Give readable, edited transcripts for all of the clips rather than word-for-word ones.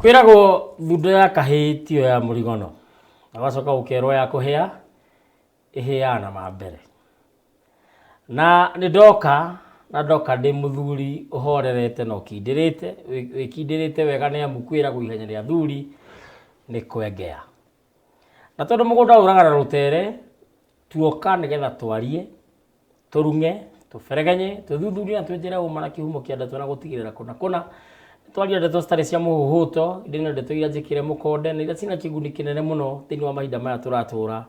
Kwĩragwo thundo ya kahĩĩ tiyo ya mũrigono, na ũgacoka ũkerwo ya kũhĩa ĩhĩaga na ma mbere. Na nĩ ndoka na ndoka ndĩ mũthuri ũhorerete na ũkindĩrĩte, wĩkindĩrĩte wega nĩ amu kwĩragwo ihenya rĩa athuri nĩ kwengea. Na tondũ mũgũnda ũraga na rũtere, tuoka nĩgetha twarie tũrung'e, tũberegenye, tũthuthurie na twenjere ũma na kĩhumo kĩa ndeto na gũtigĩrĩra kũna kũna twaria ndeto citarĩ cia mũhũhũto, ĩndĩ nĩ ndeto iria njĩkĩre mũkonde na iria ciĩna kĩguni kĩnene mũno thĩinĩ wa mahinda maya tũratũra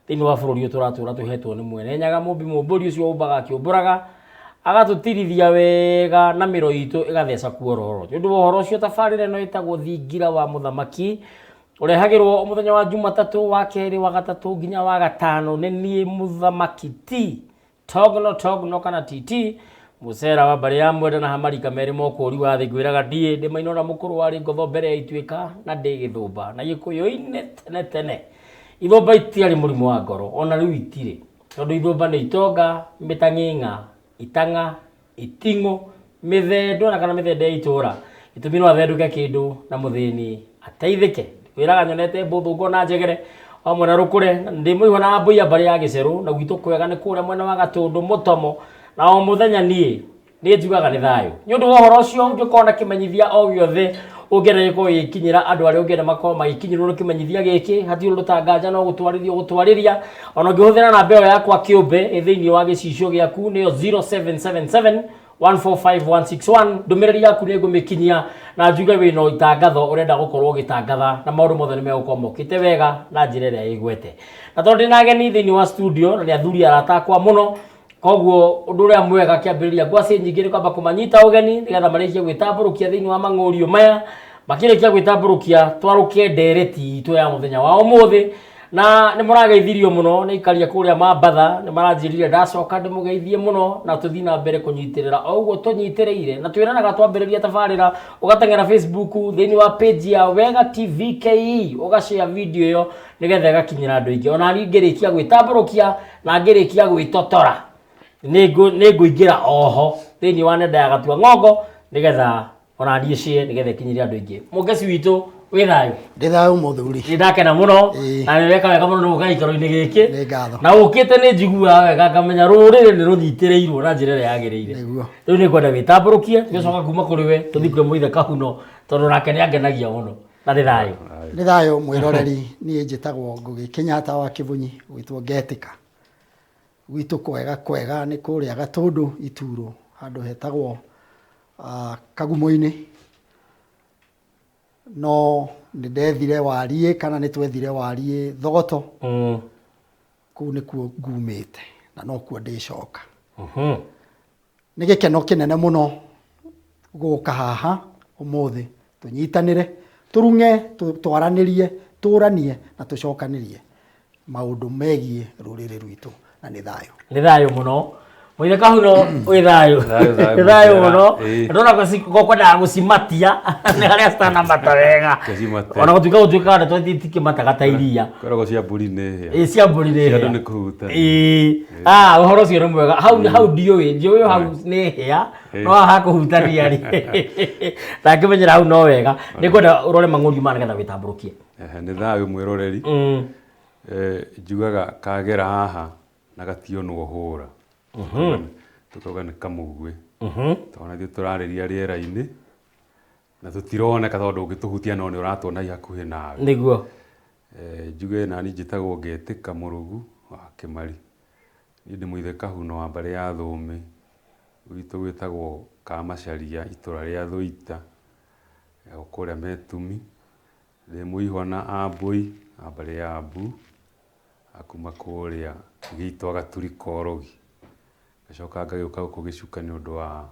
thĩinĩ wa bũrũri ũyũ tũratũra tũhetwo nĩ mwene Nyaga mũmbi mũmbũri ũcio ũmbaga akĩũmbũraga agatũtirithia wega na mĩro itũ ĩgatheca kuororo. Nĩ ũndũ wa ũhoro ũcio tabarĩra ĩno ĩtagwo Thingira wa Mũthamaki ũrehagĩrwo mũthenya wa Jumatatũ, wa kerĩ, wa gatatũ nginya wa gatano nĩ niĩ Mũthamaki T Togno Togno kana TT mũcera wa mbarĩ ya Mwenda na hamarika merĩ mokũri wa thĩ ngwĩraga ndiĩ ndĩ maina ũrĩa mũkũrũ warĩ ngotho mbere ya ituĩka na ndĩ gĩthũmba na gĩkũyũ-inĩ tene tene ithũmba itiarĩ mũrimũ wa ngoro ona rĩu itirĩ tondũ ithũmba nĩ itonga mĩtang'ing'a itang'a iting'ũ, mĩthendũ ona kana mĩthende ya itũra, gĩtũmi no athendũke kĩndũ na mũthĩni ateithĩke. Wĩraga nyonete mbũthũ ngona njegere hamwe na rũkũre na ndĩ mũihwa na mbũi ya mbarĩ ya gĩcerũ na gwitũ kwega nĩ kũrĩa mwena wa Gatũndũ Mũtomo na o mũthenya niĩ nĩ njugaga nĩ thayũ. Nĩ ũndũ wa ũhoro ũcio ũngĩkorwo na kĩmenyithia o gĩothe ũngĩenda gĩkorwo gĩgĩkinyĩra andũ arĩa ũngĩenda makorwo magĩkinyĩrwo nĩ kĩmenyithia gĩkĩ hatirĩ ũndũ ta nganja no gũtwarithia ũgũtwarĩria ona ũngĩhũthĩra namba ĩyo yakwa kĩũmbe ĩ thĩinĩ wa gĩcicio gĩaku nĩyo 0777 145161 ndũmĩrĩri yaku nĩ ngũmĩkinyia na njuge wĩna itangatho ũrenda gũkorwo ũgĩtangatha na maũndũ mothe nĩ megũkorwo mokĩte wega na njĩra ĩrĩa ĩgwete na tondũ ndĩna ageni thĩinĩ wa studio na nĩ athuri arata akwa mũno Koguo ũndũ ũrĩa mwega kĩambĩrĩria ngwacĩ nyingĩ nĩ kwamba kũmanyita ũgeni nĩgetha marĩkie gwĩtambũrũkia thĩinĩ wa mang'ũrio maya. Makĩrĩkia gwĩtambũrũkia twarũke ndereti itũ ya mũthenya wa ũmũthĩ na nĩ mũrageithirio mũno nĩ aikaria kũrĩa Mambatha, nĩ maranjĩrire ndacoka ndĩmũgeithie mũno na tũthiĩ na mbere kũnyitĩrĩra o ũguo tũnyitĩrĩire na twĩranaga twambĩrĩria tabarĩra ũgateng'era Facebook thĩinĩ wa page ya Wega TV KE ũgashare video ĩyo nĩgetha ĩgakinyĩra andũ aingĩ. Ona niĩ ngĩrĩkia gwĩtambũrũkia na ngĩrĩkia gwĩtotora nĩ ngũingĩra oho thĩinĩ wa nenda ya Gatua Ng'ongo nĩgetha ona niĩ share nĩgetha ĩkinyĩre andũ aingĩ. Mũngeci witũ wĩ thayũ? Ndĩ thayũ mũthuri. Nĩ ndakena mũno na nĩ weka wega mũno nĩ gũka gĩikaro-inĩ gĩkĩ. Nĩ ngatho. Na ũkĩte nĩ njiguaga wega ngamenya rũrĩrĩ nĩ rũnyitĩrĩirwo na njĩra ĩrĩa yagĩrĩire. Nĩguo. Rĩu nĩ ngwenda wĩtambũrũkie tũgĩcoka kuma kũrĩ we tũthiĩ kwĩ Mũithe Kahuno tondũ nake nĩ angenagia mũno. Na nĩ thayũ. Nĩ thayũ mwĩroreri, niĩ njĩtagwo Ngũgĩ Kenyatta wa Kĩbunyi, gwitũ Ngetĩka. Gwitũ kwega kwega nĩ kũrĩa Gatũndũ Ituro, handũ hetagwo Kagumo-inĩ. No nĩ ndethire wariĩ kana nĩ twethire wariĩ Thogoto, kũu nĩkuo ngumĩte na nokuo ndĩcoka. Nĩ gĩkeno kĩnene mũno gũka haha ũmũthĩ tũnyitanĩre, tũrung'e, twaranĩrie, tũranie na tũcokanĩrie maũndũ megiĩ rũrĩrĩ rwitũ na nĩ thayũ. Nĩ thayũ mũno. Mũithe Kahuno wĩ thayũ. Thayũ, thayũ, Nĩ thayũ mũcera. mũno. Ĩĩ. Ndona kwendaga gũcimatia nĩ harĩa citanamata wega. Tũcimate. Ona gũtuĩka gũtuĩkaga ndeto itikĩmataga ta iria. Koragwo cia mbũri nĩ hĩa. Ĩĩ cia mbũri nĩ Cia andũ hĩa. nĩ kũhutania. Ĩĩ. Ah, ũhoro ũcio nĩ mwega. Hau hau ndiũĩ, ndiũĩ hau nĩ hĩa. No haha kũhutania rĩ. Ndangĩmenyera hau no wega. Nĩ ngwenda ũrore mang'ũriũ maya nĩgetha wĩtambũrũkie. Ehe, nĩ thayũ mwĩroreri. Njugaga kagera haha na gationwo hũra. Tũkauga nĩ kamũguĩ. Tondũ ona ithuĩ tũrarĩria rĩera-inĩ na tũtironeka tondũ ũngĩtũhutia no nĩ ũratuona i hakuhĩ nawe. Nĩguo. Njuge nani njĩtagwo Ngetĩka Mũrũgu wa Kĩmari. Niĩ ndĩ mũithe Kahuno wa mbarĩ ya Thũũmĩ. Gwitũ gwĩtagwo Kamacharia itũra rĩa Thũita, o kũrĩa Metumi. Ndĩ mũihwa na Ambũi a mbarĩ ya Ambu a kuma kũrĩa Gĩitwa Gaturi Korogi. Ngacoka ngagĩũka gũkũ Gĩcuka nĩ ũndũ wa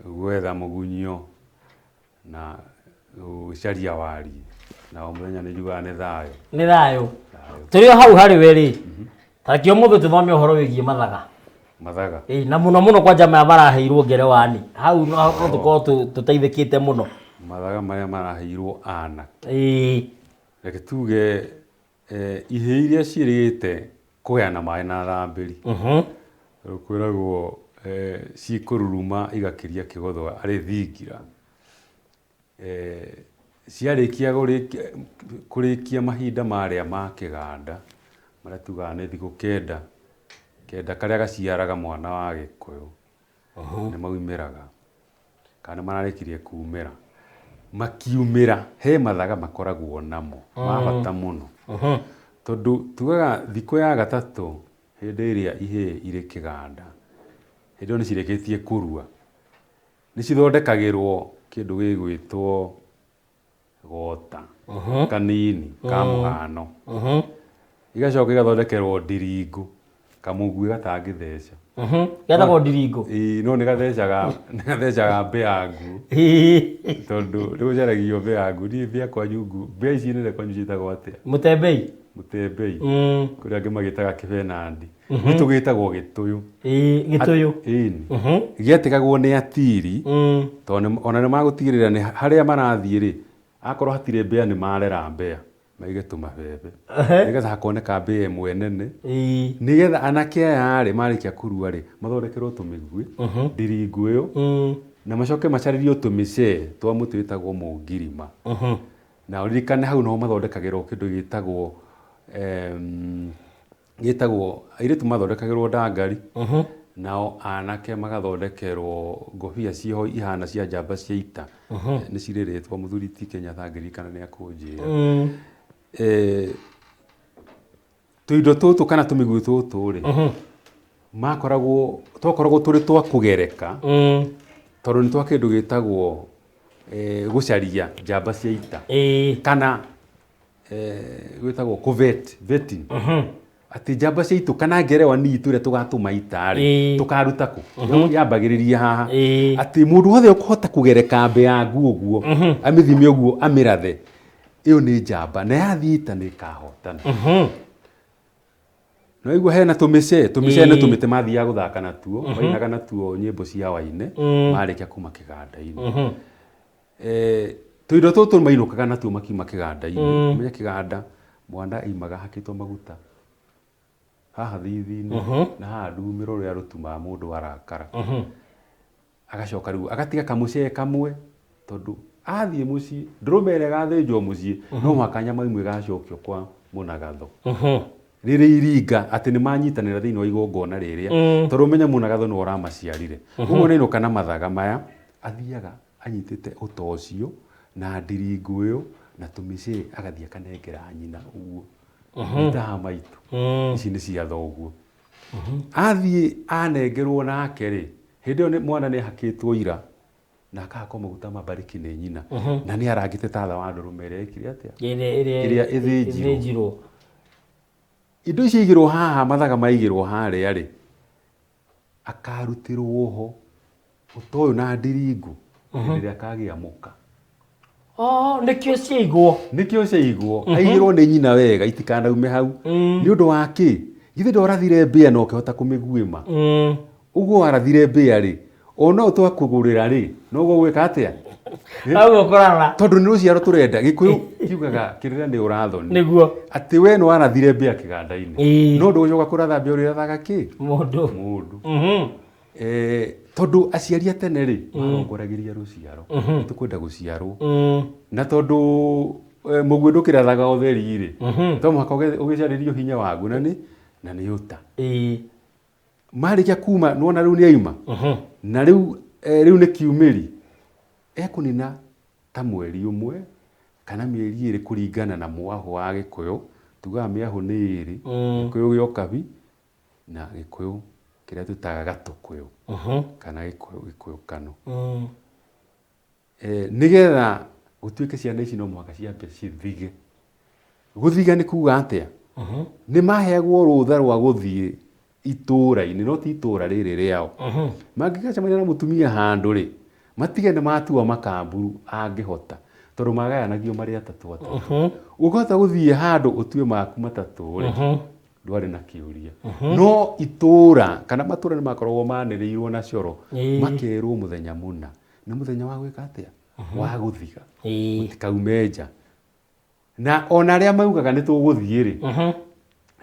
gwetha mũgunyio na gũcaria wariĩ. Na o mũthenya nĩ njugaga nĩ thayũ. Nĩ thayũ. Tũrĩ o hau harĩ we rĩ, ta reke ũmũthĩ tũthome ũhoro wĩgiĩ mathaga. Mathaga. Ĩĩ, na mũno mũno kwanja maya maraheirwo ngerewani. Hau no tũkorwo tũteithĩkĩte mũno. Mathaga marĩa maraheirwo anake. Ĩĩ. Reke tuge ihĩĩ iria ciĩrĩgĩte kũgayana maĩ na thambĩri. Rĩu kwĩragwo cikũruruma igakĩria kĩgotho arĩ thingira. Ciarĩkia kũrĩkia mahinda marĩa ma kĩganda, marĩa tugaga nĩ thikũ kenda, kenda karĩa gaciaraga mwana wa Gĩkũyũ, nĩ maumĩraga, kana nĩ mararĩkirie kumĩra. Makiumĩra, he mathaga makoragwo namo, ma bata mũno. Tondũ tugaga thikũ ya gatatũ, hĩndĩ ĩrĩa ihĩĩ irĩ kĩganda, hĩndĩ ĩyo nĩ cirĩkĩtie kũrua, nĩ cithondekagĩrwo kĩndũ gĩgwĩtwo gota kanini ka mũhano. Igacoka igathondekerwo ndiringũ, kamũguĩ gatangĩtheca. Getagwo ndiringũ. Ĩĩ, no nĩ gathecaga, nĩ gathecaga mbĩa nguũ. Tondũ nĩ gũcaragio mbĩa nguũ. Niĩ mbĩa kwanyu nguũ, mbĩa ici nene kwanyu ciĩtagwo atĩa? Mũtembei. Mũtembei. Kũrĩ angĩ magĩtaga kĩbenandi. Gwitũ gĩtagwo gĩtũyũ. Ĩĩ, gĩtũyũ. Ĩni. Gĩategagwo nĩ atiri, tondũ ona nĩ magũtigĩrĩra nĩ harĩa marathiĩ rĩ, akorwo hatirĩ mbĩa nĩ marera mbĩa, maige tũmabebe. Nĩgetha hakoneka mbĩa ĩmwe nene. Nĩgetha anake aya rĩ, marĩkia kũrua rĩ, mathondekerwo tũmĩguĩ, ndiringũ ĩyo, na macoke macarĩrio tũmĩcee twa mũtĩ wĩtagwo mũngirima. Na ũririkane hau no mathondekagĩrwo kĩndũ gĩtagwo, gĩtagwo, airĩtu mathondekagĩrwo ndangari, nao anake magathondekerwo ngobia ciĩho ihana cia njamba cia ita. Nĩ cirĩ rĩtwa mũthuri ti Kenyatta angĩririkana nĩ akũnjĩra. Tũindo tũtũ kana tũmĩguĩ tũtũ rĩ, makoragwo, twakoragwo tũrĩ twa kũgereka, tondũ nĩ twa kĩndũ gĩtagwo gũcaria njamba cia ita. Kana gwĩtagwo kũvet, vetting. Atĩ njamba cia itũ kana ngerewa ni itũ ĩrĩa tũgatũma ita rĩ, tũkaruta kũ? Yambagĩrĩria haha. Atĩ mũndũ wothe ũkũhota kũgereka mbĩa nguo ũguo, amĩthime ũguo, amĩrathe, ĩyo nĩ njamba, na yathiĩ ita nĩ ĩkahotana. No igua hena tũmĩcee, tũmĩcee nĩ tũmĩtĩ mathiaga gũthaka natuo, mainaga natuo nyĩmbo cia waine, marĩkia kuma kĩganda-inĩ. Tũindo tũtũ mainũkaga natuo makiuma kĩganda-inĩ. Ũmenye kĩganda, mwana aimaga hakĩtwo maguta. Haha thithi-inĩ, na haha ndumĩro rũrĩa rũtumaga mũndũ arakara. Agacoka rĩu, agatiga kamũcee kamwe, tondũ athiĩ mũciĩ, ndũrũme ĩrĩa ĩgathĩnjwo mũciĩ, no mũhaka nyama imwe ĩgacokio kwa mũnagatho. Rĩrĩ iringa atĩ nĩ manyitanĩra thĩinĩ wa igongona rĩrĩa, tondũ ũmenye mũnagatho nĩwe ũramaciarire. Ũguo nĩainũka na mathaga maya, athiaga anyitĩte ũta ũcio, na ndiringũ ĩyo, na tũmĩcee agathiĩ akanengera nyina ũguo. Nĩ maitũ. Ici nĩ cia thoguo. Athiĩ anengerwo nake rĩ, hĩndĩ ĩyo mwana nĩ ahakĩtwo ira, na akahakwo maguta ma mbarĩki nĩ nyina. Na nĩ arangĩte tatha wa ndũrũme ĩrĩa ĩkire atĩa? Ĩrĩa ĩthĩnjirwo. Indo ici igĩrwo haha, mathaga maigĩrwo harĩa rĩ, akarutĩrwo ho ũta ũyũ na ndiringũ hĩndĩ ĩrĩa akagĩa mũka. Oh, nĩkĩo ciaigwo. Nĩkĩo ciaigwo. Aigĩrwo nĩ nyina wega itikanaume hau. Nĩ ũndũ wa kĩ? Githĩ ndwarathire mbĩa na ũkĩhota kũmĩguĩma? Ũguo warathire mbĩa rĩ, ona ũyũ twakũgũrĩra rĩ, noguo ũgwĩka atĩa? Noguo ũkũrara. Tondũ nĩ rũciaro tũrenda. Gĩkũyũ kiugaga kĩrĩra nĩ ũrathoni. Nĩguo. Atĩ we nĩ warathire mbĩa kĩganda-inĩ. No ndũgũcoka kũratha mbĩa ũrĩrathaga kĩ? Mũndũ. Mũndũ. Tondũ aciari a tene rĩ, marongoragĩria rũciaro. Nĩtũkwenda gũciarwo. Na tondũ mũguĩ ndũkĩrathaga ũtheri rĩ, to mũhaka ũgĩcarĩrio hinya waguo na nĩ ũta. Marĩkia kuma, nĩwona rĩu nĩ aima. Na rĩu nĩ kiumĩri. Ekũnina ta mweri ũmwe kana mĩeri ĩrĩ kũringana na mwahũ wa Gĩkũyũ. Tugaga mĩahũ nĩ ĩrĩ, Gĩkũyũ gĩa Ũkabi na Gĩkũyũ kĩrĩa twĩtaga Gatũkũyũ kana Gĩkũyũ Kano. Nĩgetha gũtuĩke ciana ici no mũhaka ciambe cithige. Gũthiga nĩ kuga atĩa? Nĩ maheagwo rũtha rwa gũthiĩ itũũra-inĩ, no ti itũũra rĩrĩ rĩao. Mangĩgacemania na mũtumia handũ rĩ, matige nĩ matua makamburu angĩhota, tondũ magayanagio marĩ atatũ atatũ. Ũngĩhota gũthiĩ handũ ũtue maku matatũ rĩ, ndwarĩ na kĩũria. No itũũra kana matũũra nĩ makoragwo manĩrĩirwo na coro, makerwo mũthenya mũna. Nĩ mũthenya wa gwĩka atĩa? Wa gũthiga. Mũtikaume nja. Na ona arĩa maugaga nĩ tũgũthiĩ rĩ,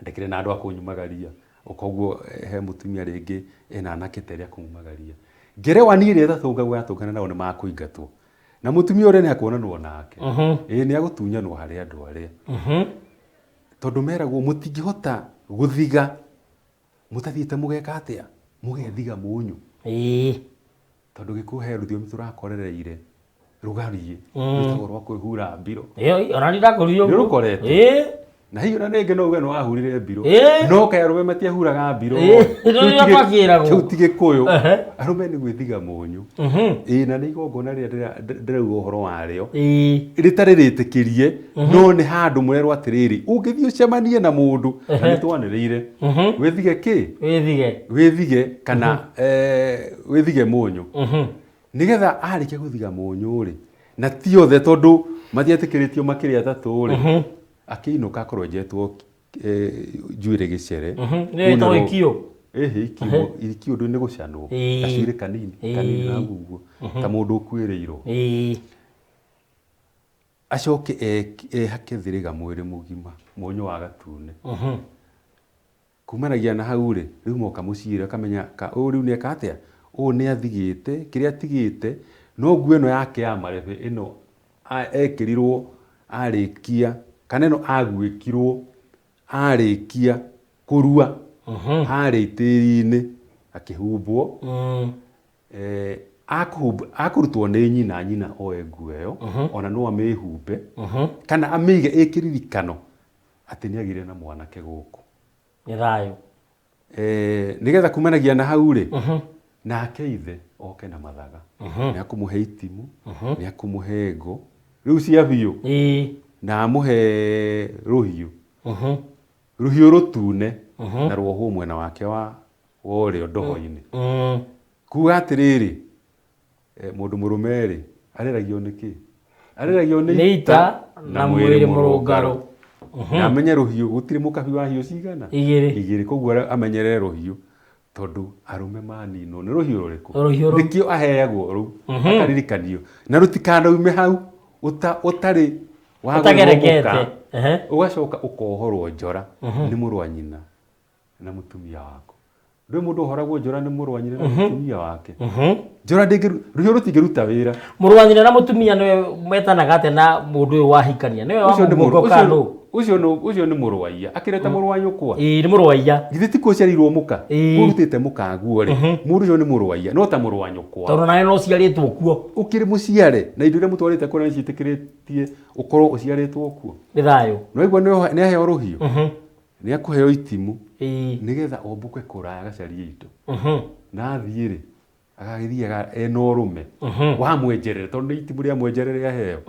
ndĩkĩrĩ na andũ a kũnyumagaria. Koguo he mũtumia rĩngĩ ena anake ta erĩ a kũmumagaria. Ngerewa niĩ ĩrĩa ĩtatũngagwo yatũngana nao nĩ makũingatwo. Na mũtumia ũrĩa nĩ akuonanwo nake. Ĩĩ nĩ agũtunyanwo harĩ andũ arĩa. Tondũ meragwo mũtingĩhota gũthiga mũtathiĩte mũgeka atĩa? Mũgethiga mũnyũ. Tondũ gĩkũyũ he rũthiomi tũrakorereire rũgariĩ rwĩtagwo rwa kwĩhura mbiro. Ĩyo ona ni ndakũririo. Nĩ rũkorete. Na hihi ona rĩngĩ no uge nĩ wahurire mbiro. No kaĩ arũme matiahuraga mbiro. Nĩ twakĩragwo. Kĩu ti gĩkũyũ. Arũme nĩ gwĩthiga mũnyũ. Ĩĩ na nĩ igongona rĩrĩa ndĩrauga ũhoro warĩo. Rĩtarĩ rĩtĩkĩrie no nĩ handũ mũrerwo atĩrĩrĩ ũngĩthiĩ ũcemanie na mũndũ na nĩ twanĩrĩire wĩthige kĩ? Wĩthige. Wĩthige kana wĩthige mũnyũ. Nĩgetha arĩkia gũthiga mũnyũ rĩ, na ti othe tondũ matietĩkĩrĩtio makĩrĩ atatũ rĩ, akĩinũka akorwo enjetwo njuĩrĩ gĩcere. Nĩ ĩtagwo ikiũ. Ĩhĩ ikiũ, ikiũ ndũ nĩ gũcanwo. Gacuĩrĩ kanini, kanini na ũguo, ta mũndũ ũkuĩrĩirwo. Acoke ehake thĩrĩga mwĩrĩ mũgima, mũnyũ wa gatune. Kumanagia na hau rĩ, rĩu moka mũciĩ rĩ, akamenya ũyũ rĩu nĩ eka atĩa? Ũyũ nĩ athigĩte, kĩrĩa atigĩte, no nguo ĩno yake ya marebe ĩno ekĩrirwo arĩkia, kana ĩno aguĩkirwo arĩkia kũrua harĩa tĩri-inĩ akĩhumbwo. Akũrutwo nĩ nyina, nyina oe nguo ĩyo, ona no amĩhumbe, kana amĩige ĩ kĩririkano atĩ nĩ agĩire na mwanake gũkũ. Nĩ thayũ. Nĩgetha kumanagia na hau rĩ, nake ithe oke na mathaga. Nĩ akũmũhe itimũ, nĩ akũmũhe ngo, rĩu cia biũ. Na amũhe rũhiũ. Rũhiũ rũtune na rwohwo mwena wake wa ũrĩo ndoho-inĩ. Kuga atĩrĩrĩ, mũndũ mũrũme rĩ, areragio nĩ kĩ? Areragio nĩ ita na mwĩrĩ mũrũngarũ. Na amenye rũhiũ, gũtirĩ mũkabi wa hiũ cigana? Igĩrĩ. Igĩrĩ, koguo amenyerere rũhiũ tondũ arũme maninwo nĩ rũhiũ rũrĩkũ? Rũhiũ rũu. Nĩkĩo aheagwo rũu, akaririkanio. Na rũtikanaume hau ũtarĩ wa Ũtagerekete. Ũgacoka ũkohorwo njora nĩ mũrũ wa nyina na mũtumia waku. Ndũĩ mũndũ ũhoragwo njora nĩ mũrũ wa nyina na mũtumia wake. Njora rũhiũ rũtingĩruta wĩra. Mũrũ wa nyina na mũtumia nĩwe metanaga atĩa na mũndũ ũyũ wahikania? Nĩwe wa mũgongo kana nũ? Ũcio nĩ mũrũ wa iya. Akĩreta mũrũ wa nyũkwa. Ĩĩ, nĩ mũrũ wa iya. Githĩ ti kũciarirwo mũka? Ũrutĩte mũka guo rĩ. Mũndũ ũcio nĩ mũrũ wa iya, no ta mũrũ wa nyũkwa. Tondũ nawe no ũciarĩtwo kuo. Ũkĩrĩ mũciare na indo iria mũtwarĩte kũrĩa nĩ ciĩtĩkĩrĩtie ũkorwo ũciarĩtwo kuo. Nĩ thayũ. No igua nĩ aheo rũhiũ. Nĩ akũheo itimũ. Nĩgetha ombũke kũraya agacarie indo. Na athiĩ rĩ, agagĩthiaga ena ũrũme. Wa mwenjerere, tondũ nĩ itimũ rĩa mwenjerere aheo.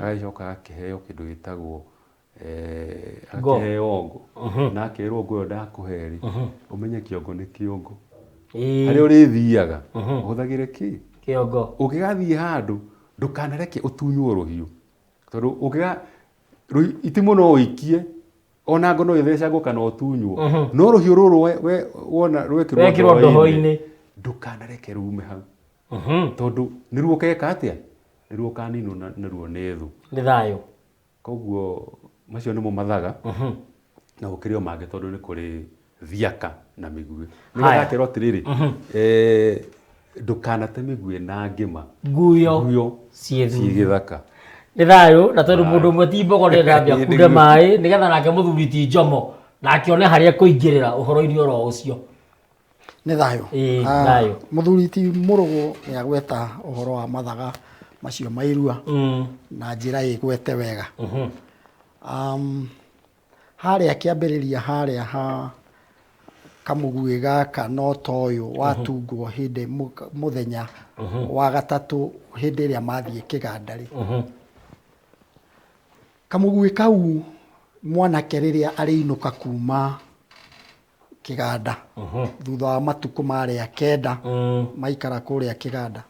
Agagĩcoka agakĩheo kĩndũ gĩtagwo akĩheo ngo. Na akerwo ngo ĩyo ndakũhe rĩ, ũmenye kĩongo nĩ kĩongo. Harĩa ũrĩthiaga, ũhũthagĩre kĩ? Kĩongo. Ũngĩgathiĩ handũ, ndũkanareke ũtunywo rũhiũ. Tondũ itimũ no ũikie, ona ngo no ĩthecangwo kana ũtunywo. No rũhiũ rũrũ wona rwekĩrwo ndoho-inĩ, ndũkanareke rume hau. Tondũ nĩruo ũgeka atĩa? Nĩruo ũkaninwo naruo nĩ thũ. Nĩ thayũ. Koguo macio nĩmo mathaga. Na gũkĩrĩ o mangĩ tondũ nĩ kũrĩ thiaka na mĩguĩ. Nĩgetha akerwo atĩrĩrĩ, ndũkanate mĩguĩ na ngĩma. Nguyo ciĩ gĩthaka. Nĩ thayũ, na tondũ mũndũ ũmwe ti mbogo ndendambia kunde maĩ, nĩgetha nake mũthuri ti Njomo, nake one harĩa ekũingĩrĩra ũhoro-inĩ oro ũcio. Nĩ thayũ. Thayũ. Mũthuri ti Mũrũgũ nĩ agweta ũhoro wa mathaga macio ma irua na njĩra ĩgwete wega. Harĩa kĩambĩrĩria harĩa ha kamũguĩ gaka no ta ũyũ watungwo hĩndĩ mũthenya wa gatatũ hĩndĩ ĩrĩa mathiĩ kĩganda rĩ. Kamũguĩ kau mwanake rĩrĩa arĩinũka kuma kĩganda thutha wa matukũ marĩa kenda maikara kũrĩa kĩganda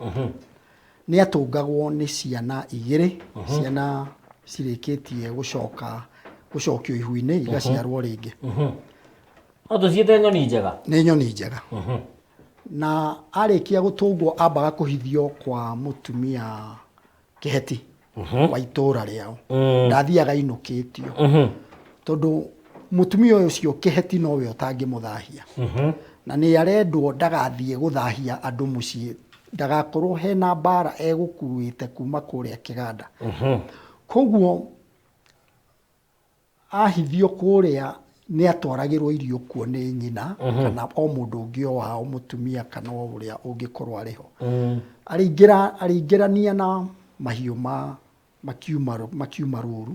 nĩ atũngagwo nĩ ciana igĩrĩ, ciana cirĩkĩtie gũcokio ihu-inĩ igaciarwo rĩngĩ. No tũciĩte nyoni njega. Nĩ nyoni njega. Na arĩkia gũtũngwo ambaga kũhithio kwa mũtumia kĩheti wa itũra rĩao. Ndathiaga inũkĩtio. Tondũ mũtumia ũyũ ũcio kĩheti nowe ũtangĩmũthahia. Na nĩ arendwo ndagathiĩ gũthahia andũ mũciĩ Ndagakorwo hena mbara egũkuĩte kuma kũrĩa kĩganda. Koguo ahithio kũrĩa nĩ atwaragĩrwo irio kuo nĩ nyina kana o mũndũ ũngĩ o wao, mũtumia kana o ũrĩa ũngĩkorwo arĩ ho. Arĩingĩrania na mahiũ ma makiuma rũru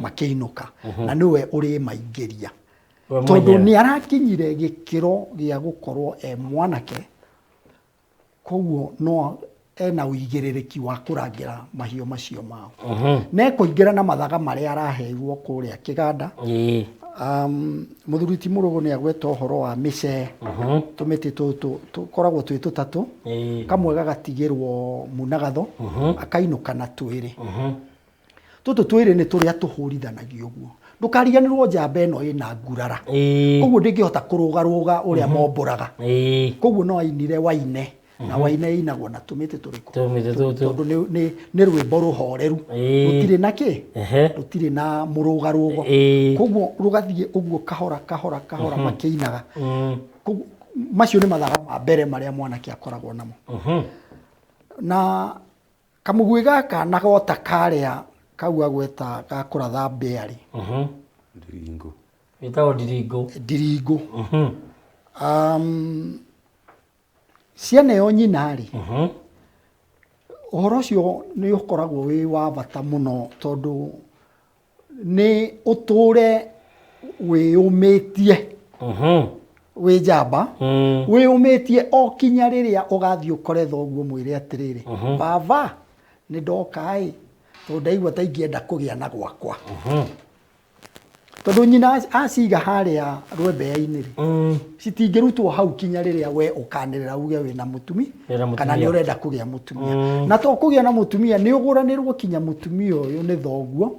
makĩinũka, na nĩwe ũrĩmaingĩria We tondũ mwenyewe. Nĩ arakinyire gĩkĩro gĩa gũkorwo e mwanake, koguo no ena ũigĩrĩrĩki wa kũrangĩra mahiũ macio mao. Na ekũingĩra na mathaga marĩa araheirwo kũrĩa kĩganda. Mũthuri ti Mũrũgũ nĩ agweta ũhoro wa mĩcee. Tũmĩtĩ tũtũ tũkoragwo twĩ tũtatũ. Kamwe gagatigĩrwo munagatho, akainũka na twĩrĩ. Tũtũ twĩrĩ nĩ tũrĩa tũhũrithanagio ũguo. Ndũkariganĩrwo njamba ĩno ĩna ngurara. Koguo ndĩngĩhota kũrũgarũga ũrĩa mombũraga. Koguo no ainire waine, na waine inagwo na tũmĩtĩ tũrĩkũ? Tũmĩtĩ tũtũ. Tondũ nĩ rwĩmbo rũhoreru. Rũtirĩ na kĩ? Rũtirĩ na mũrũgarũgo. Koguo rũgathiĩ ũguo kahora kahora kahora makĩinaga. Koguo macio nĩ mathaga ma mbere marĩa mwanake akoragwo namo. Na kamũguĩ gaka na gota karĩa kau agweta ga kũratha mbĩa rĩ. Ndiringũ. Wĩtagwo ndiringũ. Ndiringũ. Cianeo nyina rĩ, ũhoro ũcio nĩ ũkoragwo wĩ wa bata mũno tondũ nĩ ũtũre wĩyũmĩtie wĩ njamba, wĩyũmĩtie o kinya rĩrĩa ũgathiĩ ũkore thoguo mwĩre atĩrĩrĩ, baba nĩ ndoka ĩ, tondũ ndaigua ta ingĩenda kũgĩa na gwakwa. Tondũ nyina aciga harĩa rwembea-inĩ rĩ, citingĩrutwo hau kinya rĩrĩa we ũkanĩrĩra uge wĩna mũtumi Wĩna mũtumia. Kana nĩ ũrenda kũgĩa mũtumia. Na to kũgĩa na mũtumia, nĩ ũgũranĩrwo kinya mũtumia ũyũ nĩ thoguo,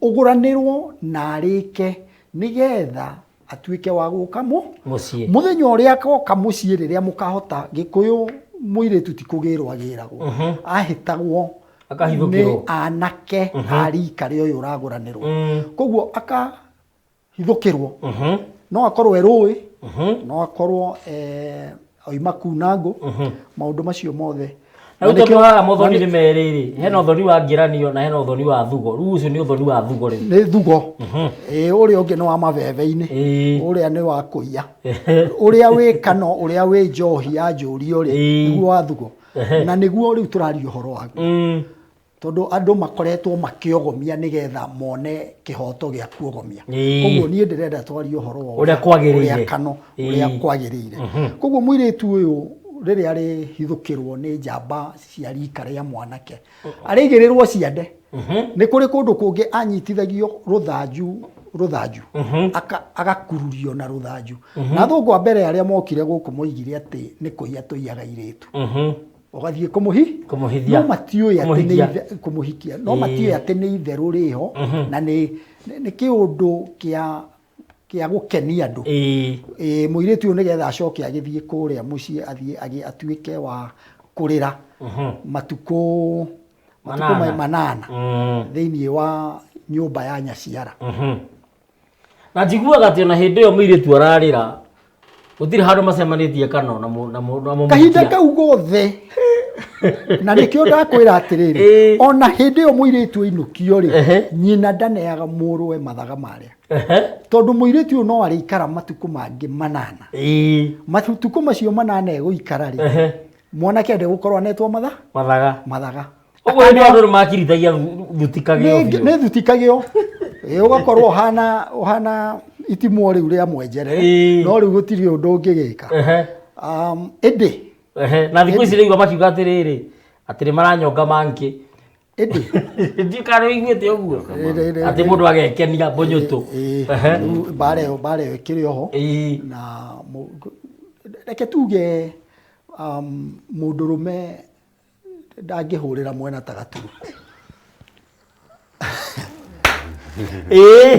ũgũranĩrwo na arĩke nĩgetha atuĩke wa gũka Mũciĩ. Mũthenya ũrĩa agoka mũciĩ, rĩrĩa mũkahota gĩkũyũ mũirĩtu ti kũgĩrwo agĩragwo, ahĩtagwo Akahithũkĩrwo. Nĩ anake a rika rĩa ũyũ ũragũranĩrwo. Koguo akahithũkĩrwo, no akorwo e rũĩ, no akorwo oima kuna ngũ, maũndũ macio mothe. Na rĩu Na nĩkĩo- tondũ haha mothoni na nĩ merĩ rĩ, hena ũthoni wa ngĩranio na hena ũthoni wa thugo. Rĩu ũcio nĩ ũthoni wa thugo rĩu. Nĩ thugo. Ĩĩ, ũrĩa ũngĩ nĩ wa mabebe-inĩ. Ũrĩa nĩ wa kũiya, ũrĩa wĩ kano, ũrĩa wĩ njohi ya njũrio rĩ, nĩguo wa thugo. Na nĩguo rĩu tũraria ũhoro waguo, tondũ andũ makoretwo makĩogomia nĩgetha mone kĩhoto gĩa kuogomia. Koguo niĩ ndĩrenda twarie ũhoro wa Ũrĩa kwagĩrĩire. Ũrĩa kano ũrĩa kwagĩrĩire. Koguo mũirĩtu ũyũ rĩrĩa arĩhithũkĩrwo nĩ njamba cia rika rĩa mwanake, arĩigĩrĩrwo ciande. Nĩ kũrĩ kũndũ kũngĩ anyitithagio rũthanju, agakururio na rũthanju. Na athũngũ a mbere arĩa mokire gũkũ moigire atĩ nĩ kũiya tũiyaga airĩtu, ũgathiĩ kũmũhi Kũmũhithia. No matiũĩ atĩ nĩ Kũmũhikia. Kũmũhikia. No matiũĩ atĩ nĩ itherũ rĩho na nĩ kĩũndũ kĩa gũkenia andũ. Ĩĩ, mũirĩtu ũyũ nĩgetha acoke agĩthiĩ kũrĩa mũciĩ, athiĩ atuĩke wa kũrĩra matukũ Manana. 8 thĩinĩ wa nyũmba ya nyaciara. Na njiguaga atĩ ona hĩndĩ ĩyo mũirĩtu ararĩra gũtirĩ handũ macemanĩtie kano na mũmũhikia. Kahinda kau gothe, na nĩkĩo ndakwĩra atĩrĩrĩ, ona hĩndĩ ĩyo mũirĩtu ainũkio rĩ, nyina ndaneaga mũrũwe mathaga marĩa, tondũ mũirĩtu ũyũ no arĩikara matukũ mangĩ 8. Matukũ macio 8 egũikara rĩ, mwanake ndegũkorwo anetwo matha Mathaga. Mathaga. Ũguo hĩndĩ ĩyo andũ nĩ makirithagia thutikagio Nĩ biũ. Nĩ thutikagio. Ĩ, ũgakorwo ũhana itimũ rĩu rĩa mwenjerere, no rĩu gũtirĩ ũndũ ũngĩgĩka. Ĩndĩ Na thikũ ici rĩu makiuga atĩrĩrĩ, atĩ nĩ maranyonga mangĩ. Ĩndĩ Ndiũ kana nĩ ũiguĩte ũguo atĩ mũndũ agekenia mbũnyũtũ. Rĩu mbara ĩyo ĩkĩrĩ oho. Na reke tuge mũndũrũme ndangĩhũrĩra mwena ta gaturu.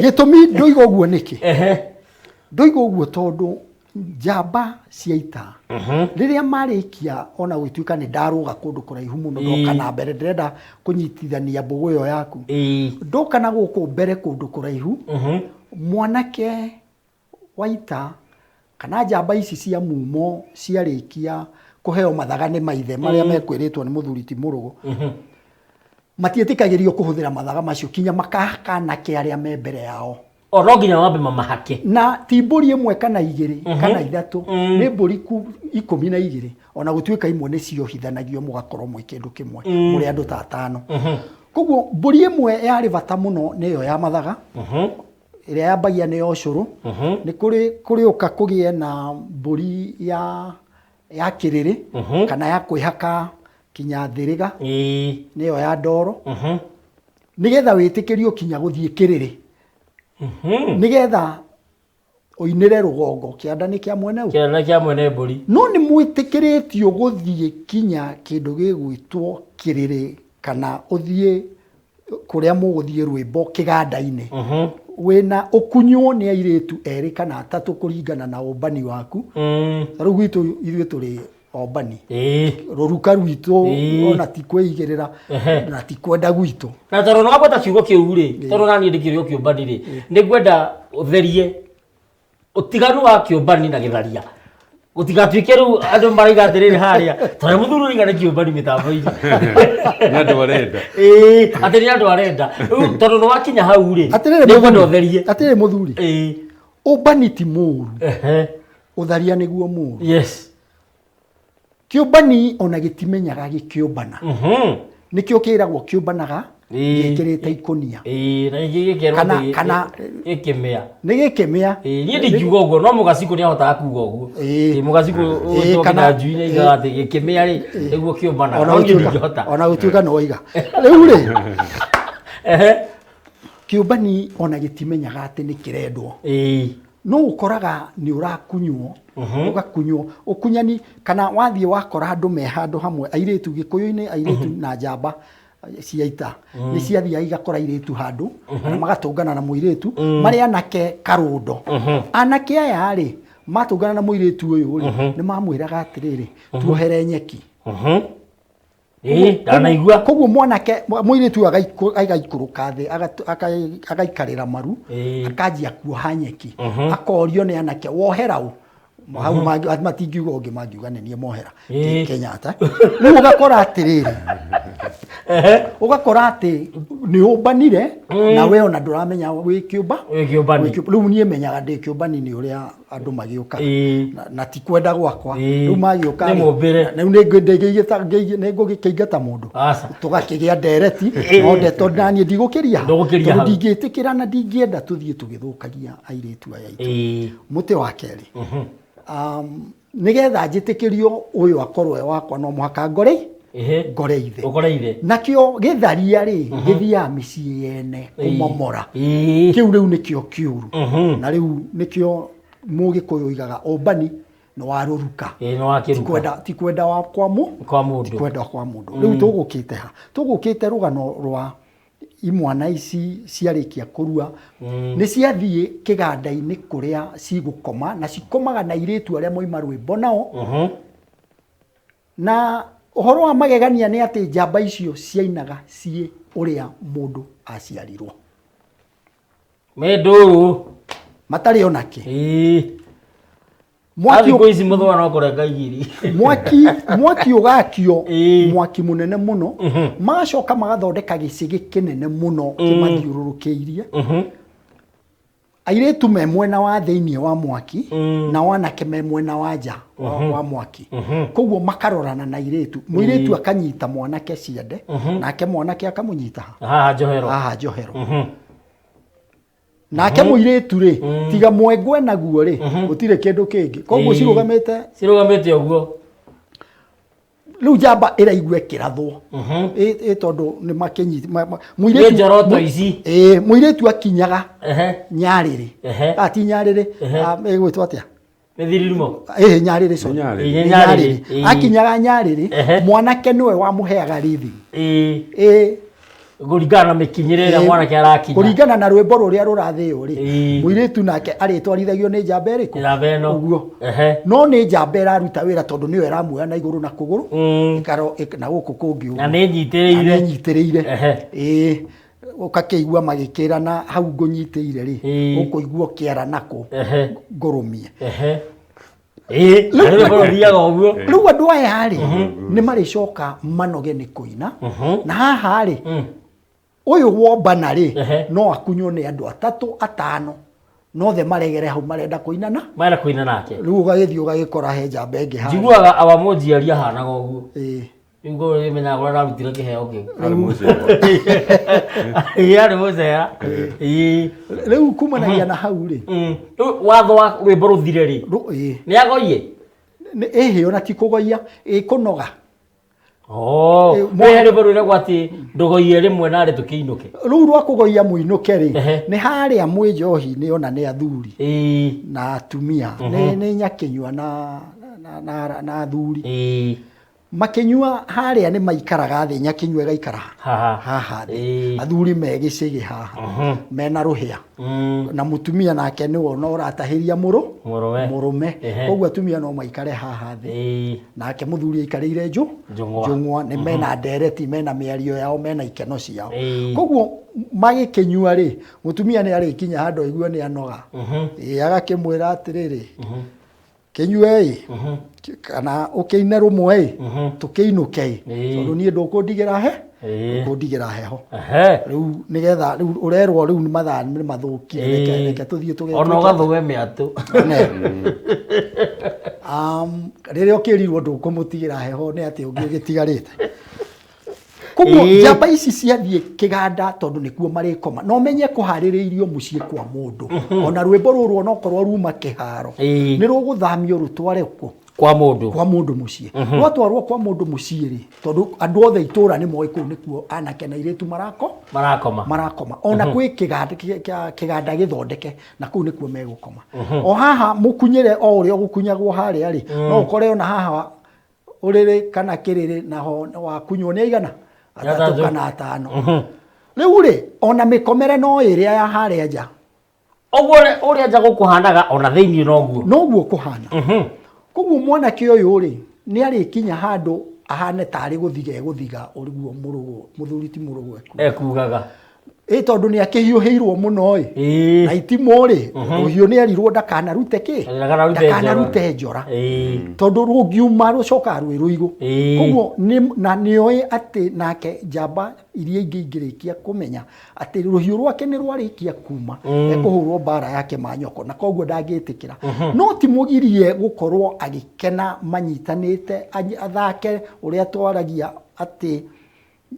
Gĩtũmi ndoiga ũguo nĩkĩ? Ndoiga ũguo tondũ njamba cia ita rĩrĩa marĩkia, ona gũtuĩka nĩ ndarũga kũndũ kũraihu mũno, ndoka na mbere, ndĩrenda kũnyitithania mbũgũ ĩyo yaku. Ndoka na gũkũ mbere kũndũ kũraihu, mwanake wa ita Kana njamba ici cia mumo ciarĩkia kũheo mathaga nĩ maithe marĩa mekwĩrĩtwo nĩ mũthuri ti mũrũgũ, matiĩtĩkagĩrio kũhũthĩra mathaga macio kinya makahaka anake arĩa me mbere yao. O no nginya wambe mamahake. Na ti mbũri ĩmwe kana igĩrĩ kana ithatũ, nĩ mbũri 12, ona gũtuĩka imwe nĩ ciohithanagio mũgakorwo mwĩ kĩndũ kĩmwe mũrĩ andũ ta atano. Koguo mbũri ĩmwe yarĩ bata mũno nĩ ĩyo ya mathaga, ĩrĩa yambagia nĩ ya ũcũrũ. Nĩ kũrĩ kũrĩũka kũgĩe na mbũri ya kĩrĩrĩ kana ya kwĩhaka kinya thĩrĩga, nĩyo ya ndoro, nĩgetha wĩtĩkĩrio kinya gũthiĩ kĩrĩrĩ, nĩgetha ũinĩre rũgongo kĩanda nĩ kĩa mwene ũ? Kĩanda kĩa mwene mbũri. No nĩ mwĩtĩkĩrĩtio gũthiĩ kinya kĩndũ gĩgwĩtwo kĩrĩrĩ kana ũthiĩ kũrĩa mũgũthiĩ rwĩmbo kĩganda-inĩ wĩna ũkunywo nĩ airĩtu erĩ kana atatũ kũringana na ũmbani waku. Ta rĩu gwitũ ithuĩ tũrĩ ombani, rũruka rwitũ ona ti kwĩigĩrĩra na ti kwenda gwitũ. Na tondũ nĩ wagweta kiugo kĩu rĩ, tondũ naniĩ ndĩkĩrĩ o kĩũmbani rĩ, nĩ ngwenda ũtherie ũtiganu wa kĩũmbani na gĩtharia, gũtigatuĩke rĩu andũ maraiga atĩrĩrĩ harĩa tondũ mũthuri ũraiga nĩ kĩũmbani mĩtambo-inĩ. Nĩ andũ arenda. Ĩĩ, atĩ nĩ andũ arenda. Rĩu tondũ nĩ wakinya hau rĩ, Atĩrĩrĩ nĩ ngwenda mũthuri, ũtherie. Atĩrĩrĩ mũthuri, ũmbani ti mũũru, ũtharia nĩguo mũũru. Kĩũmbani ona gĩtimenyaga gĩkĩũmbana. Nĩkĩo kĩragwo kĩũmbanaga gĩkĩrĩte ikũnia. Ĩĩ, na ningĩ gĩkerwo atĩ gĩkĩmĩa. Nĩ gĩkĩmĩa. Ĩĩ, niĩ ndingiuga ũguo, no mũgacikũ nĩahotaga kuga ũguo. Ĩĩ, mũgacikũ ũgwĩtwo nginya njui nĩaigaga atĩ gĩkĩmĩa rĩ, nĩguo kĩũmbanaga. No niĩ ndingĩhota. Ona gũtuĩka nĩ waiga. Rĩu rĩ, kĩũmbani ona gĩtimenyaga atĩ nĩ kĩrendwo. No ũkoraga nĩ ũrakunywo, ũgakunywo, ũkunyani, kana wathiĩ wakora andũ me handũ hamwe, airĩtu Gĩkũyũ-inĩ, airĩtu na njamba cia ita nĩ ciathiaga igakora airĩtu handũ, kana magatũngana na mũirĩtu, marĩ anake karũndo. Anake aya rĩ, matũngana na mũirĩtu ũyũ rĩ, nĩ mamwĩraga atĩrĩrĩ, tuohere nyeki. Ĩĩ, ndanaigua. Koguo mwanake, mũirĩtu ũyũ agaikũrũka thĩ, agaikarĩra maru, akanjia kuoha nyeki. Akorio nĩ anake, wohera ũ? Hau matingiuga ũngĩ, mangiuga nĩ niĩ mohera. Kenyatta. Rĩu ũgakora atĩrĩrĩ, ũgakora atĩ nĩ ũmbanire, na we ona ndũramenya wĩ kĩũmba. Wĩ kĩũmbani. Wĩ kĩũmba. Rĩu niĩ menyaga ndĩ kĩũmbani nĩ ũrĩa andũ magĩũkaga. Na ti kwenda gwakwa. Rĩu magĩũka Nĩ rĩ, mũmbĩre. rĩu nĩ ngũgĩkĩingata mũndũ. Aca. Tũgakĩgĩa ndereti, no ndeto naniĩ ndigũkĩria hau. Ndũgũkĩria Tondũ hau. ndingĩtĩkĩra na ndingĩenda tũthiĩ tũgĩthũkagia airĩtu aya aitũ. Mũtĩ wa kerĩ. Nĩgetha njĩtĩkĩrio ũyũ akorwo e wakwa no mũhaka ngore ithe. Ũkore ithe. Nakĩo gĩtharia rĩ, gĩthiaga mĩciĩ yene kũmomora. Kĩu rĩu nĩkĩo kĩũru. Na rĩu nĩkĩo Mũgĩkũyũ oigaga ũmbani nĩ wa rũruka. Ĩĩ, nĩ wa kĩruka. Ti kwenda wa kwa Kwa mũndũ. Ti kwenda kwa mũndũ. Rĩu tũgũkĩte ha? Tũgũkĩte rũgano rwa imwana ici ciarĩkia kũrua. Nĩ ciathiĩ kĩganda-inĩ kũrĩa cigũkoma, na cikomaga na airĩtu arĩa moima rwĩmbo nao. Na ũhoro wa magegania nĩ atĩ njamba icio ciainaga ciĩ ũrĩa mũndũ aciarirwo. Me ndũrũ. Matarĩ ona kĩ. Mwaki Thikũ ici mũthũa no kũrenga igiri. Mwaki ũgakio, mwaki mũnene mũno. Magacoka magathondeka gĩcĩgĩ kĩnene mũno kĩmathiũrũrũkĩirie. Airĩtu me mwena wa thĩinĩ wa mwaki, na wanake me mwena wa nja wa mwaki. Koguo makarorana na airĩtu. Mũirĩtu akanyita mwanake ciande, nake mwanake akamũnyita ha? Haha njohero. Haha njohero. Nake mũirĩtu rĩ, tiga mwengwe naguo rĩ, gũtirĩ kĩndũ kĩngĩ. Koguo cirũgamĩte. Cirũgamĩte ũguo. Rĩu njamba ĩraigua ĩkĩrathwo. Ĩ tondũ nĩ makĩnyi-, ma-, ma-, mũirĩtu Nĩ njoroto ici. Ĩ, mũirĩtu akinyaga nyarĩrĩ. Ah, ti nyarĩrĩ. Ah, ĩgwĩtwo atĩa? Mĩthirirumo. Ĩ, nyarĩrĩ, sorry. Nĩ nyarĩrĩ. Ĩ, Nĩ nyarĩrĩ. nyarĩrĩ. Ĩ. Akinyaga nyarĩrĩ, mwanake nĩwe wamũheaga rhythm. Ĩ. Kũringana na mĩkinyĩre ĩrĩa mwanake arakinya. Kũringana na rwĩmbo rũrĩa rũrathĩo rĩ, mũirĩtu nake arĩtwarithagio nĩ njamba ĩrĩkũ? Njamba ĩno. Ũguo. No nĩ njamba ĩraruta wĩra tondũ nĩyo ĩramuoya na igũrũ na kũgũrũ. Ĩkaro, na gũkũ kũngĩ ũguo. Na nĩ nyitĩrĩire. Na nĩ nyitĩrĩire. Ũgakĩigua magĩkĩrana hau ngũnyitĩire rĩ, ũkũigua ũkĩara nakũ ngũrũmie. Ĩĩ, na rĩu rũthiaga ũguo. Rĩu andũ aya rĩ, nĩ marĩcoka manoge nĩ kũina. Na haha rĩ, ũyũ wombana rĩ, no akunywo nĩ andũ atatũ atano, nothe maregere hau marenda kũina na Marenda kũina nake. Rĩu ũgagĩthiĩ ũgagĩkora he njamba ĩngĩ harĩa. Njiguaga awa mũnjiari ahanaga ũguo. Ĩĩ. Rĩu ngorwo nĩmenyaga kũrĩa ndarutire kĩheo kĩu. Arĩ mũcera. Ĩĩ, arĩ mũcera. Ĩĩ. Rĩu kumanagia na hau rĩ. Rĩu watho wa rwĩmbo rũthire rĩ. Ĩĩ. Nĩ agoiye? Nĩ ĩhĩ ona ti kũgoiya, ĩkũnoga. Oh, nĩ rwĩmbo rwĩragwo atĩ ndũgoiye rĩmwe narĩ tũkĩinũke. Rũu rwa kũgoiya mũinũke rĩ, nĩ harĩa mwĩ njohi-inĩ ona nĩ athuri na atumia, nĩ nyakĩnyua na athuri. Makĩnyua harĩa nĩ maikaraga thĩ, nyakĩnyua ĩgaikara Haha. haha thĩ. Athuri me gĩcĩgĩ haha, mena rũhĩa. Na mũtumia nake nĩwe ona ũratahĩria Mũrũme. mũrũme. Koguo atumia no maikare haha thĩ. Nake mũthuri aikarĩire Njũng'wa. njũng'wa, nĩ mena ndereti, mena mĩario yao, mena ikeno ciao. Koguo magĩkĩnyua rĩ, mũtumia nĩ arĩkinya handũ aigue nĩ anoga. Agakĩmwĩra atĩrĩrĩ, kĩnyue ĩ, kana ũkĩine rũmwe ĩ, tũkĩinũke ĩ, tondũ niĩ ndũkũndigĩra he, ndũkũndigĩra heho. Rĩu nĩgetha rĩu ũrerwo rĩu nĩ mathaa nĩ mathũkire, reke tũthiĩ tũge- Ona twĩke ũgathũe mĩatũ. Ne. Rĩrĩa ũkĩrirwo ndũkũmũtigĩra heho nĩ atĩ ũngĩ ũgĩtigarĩte. Koguo njamba ici ciathiĩ kĩganda tondũ nĩkuo marĩkoma. Na ũmenye kũharĩrĩirio mũciĩ kwa mũndũ. Ona rwĩmbo rũrũ onokorwo ruma kĩharo, nĩ rũgũthamio rũtware kũ? Kwa mũndũ. Kwa mũndũ mũciĩ. Rwatwarwo kwa mũndũ mũciĩ rĩ, tondũ andũ othe itũra nĩ moĩ kũu nĩkuo anake na airĩtu Marakoma. marakoma. Ona kwĩ kĩganda gĩthondeke na kũu nĩkuo megũkoma. O haha mũkunyĩre o ũrĩa ũgũkunyagwo harĩa rĩ, no ũkore ona haha ũrĩrĩ kana kĩrĩrĩ naho wakunywo nĩ aigana atatũ Atatũ. kana atano. Rĩu rĩ, ona mĩkomere no ĩrĩa ya harĩa nja. Ũguo ũrĩa nja gũkũhanaga ona thĩinĩ noguo. Noguo kũhana. Koguo mwanake ũyũ rĩ, nĩ arĩkinya handũ ahane tarĩ gũthiga egũthiga ũguo mũthuri ti mũrũgũ ekugaga. Ekugaga. Ĩ tondũ nĩ akĩhiũhĩirwo mũno ĩ. Na itimũ rĩ, rũhiũ nĩ erirwo ndakanarute kĩ? Ndakanarute njora. Ndakanarute njora. Tondũ rũngiuma rũcokaga rwĩ rũigũ. Koguo na nĩoĩ atĩ nake njamba iria ingĩ ingĩrĩkia kũmenya atĩ rũhiũ rwake nĩ rwarĩkia kuma, ekũhũrwo mbara yake manyoko, na koguo ndangĩtĩkĩra. No ti mũgirie gũkorwo agĩkena manyitanĩte, athake ũrĩa twaragia atĩ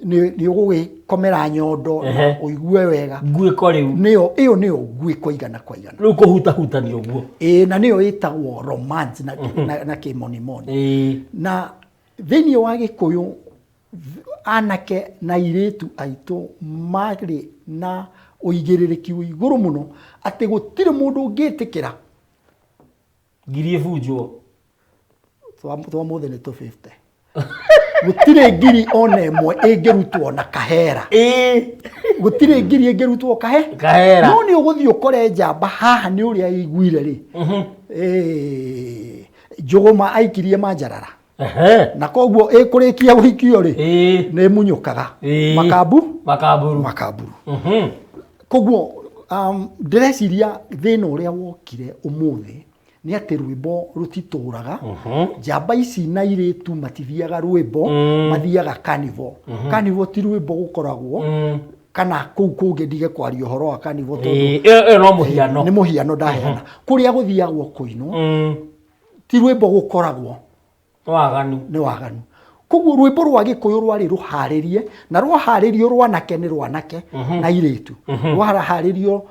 nĩ ũgũgĩkomera nyondo na ũigue wega. Nguĩko rĩu. Nĩyo, ĩyo nĩyo nguĩko igana kwa igana. Rĩu kũhutahutania ũguo. Ĩĩ, na nĩyo ĩtagwo romance na kĩmonimoni. Na thĩinĩ wa Gĩkũyũ anake na airĩtu aitũ marĩ na ũigĩrĩrĩki wĩ igũrũ mũno atĩ gũtirĩ mũndũ ũngĩtĩkĩra Ngiri ĩbunjwo. Twa mũthĩ nĩ tũ 50. Gũtirĩ ngiri ona ĩmwe ĩngĩrutwo na kahera. Gũtirĩ ngiri ĩngĩrutwo Kahera. No nĩ ũgũthiĩ ũkore njamba haha nĩ ũrĩa ĩiguire rĩ. Njũgũma aikirie manjarara. Na koguo ĩkũrĩkia gũikio rĩ, nĩ ĩmunyũkaga. Makambu? Makamburu. Makamburu. Koguo, ndĩreciria thĩna ũrĩa wokire ũmũthĩ nĩ atĩ rwĩmbo rũtitũraga. Njamba ici na airĩtu matithiaga rwĩmbo, mathiaga carnival. Carnival ti rwĩmbo gũkoragwo, kana kũu kũngĩ ndige kwaria ũhoro wa carnival tondũ Ĩyo no mũhiano. Nĩ mũhiano ndaheana. Kũrĩa gũthiagwo kũinwo, ti rwĩmbo gũkoragwo. Nĩ waganu. Nĩ waganu. Koguo rwĩmbo rwa Gĩkũyũ rwarĩ rũharĩrie, na rwaharĩrio rwanake nĩ rwanake na airĩtu. Rwaharĩrio,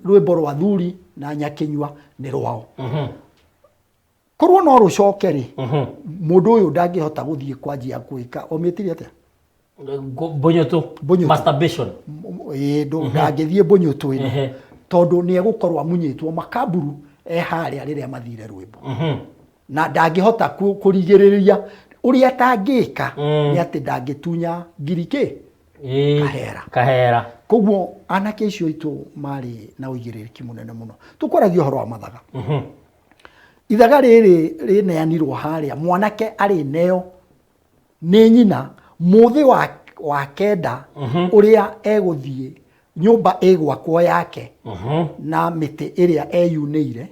rwĩmbo rwa thuri na nyakĩnyua nĩ rwao. Korwo no rũcoke rĩ, mũndũ ũyũ ndangĩhota gũthiĩ kwanjia gwĩka, ũmĩtire atĩa? Mbũnyũtũ. Mbũnyũtũ. Masturbation. Ĩĩ, ndangĩthiĩ mbũnyũtũ ĩno. Tondũ nĩ egũkorwo amunyĩtwo makamburu e harĩa rĩrĩa mathire rwĩmbo. Na ndangĩhota kũrigĩrĩria. Ũrĩa atangĩka nĩ atĩ ndangĩtunya ngiri kĩ? Kahera. Kahera. Koguo anake acio aitũ marĩ na ũigĩrĩrĩki mũnene mũno. Tũkwaragia ũhoro wa mathaga. Ithaga rĩrĩ rĩneanirwo harĩa, mwanake arĩneo nĩ nyina mũthĩ wa kenda ũrĩa egũthiĩ Nyũmba ĩgwakwo yake na mĩtĩ ĩrĩa eyunĩire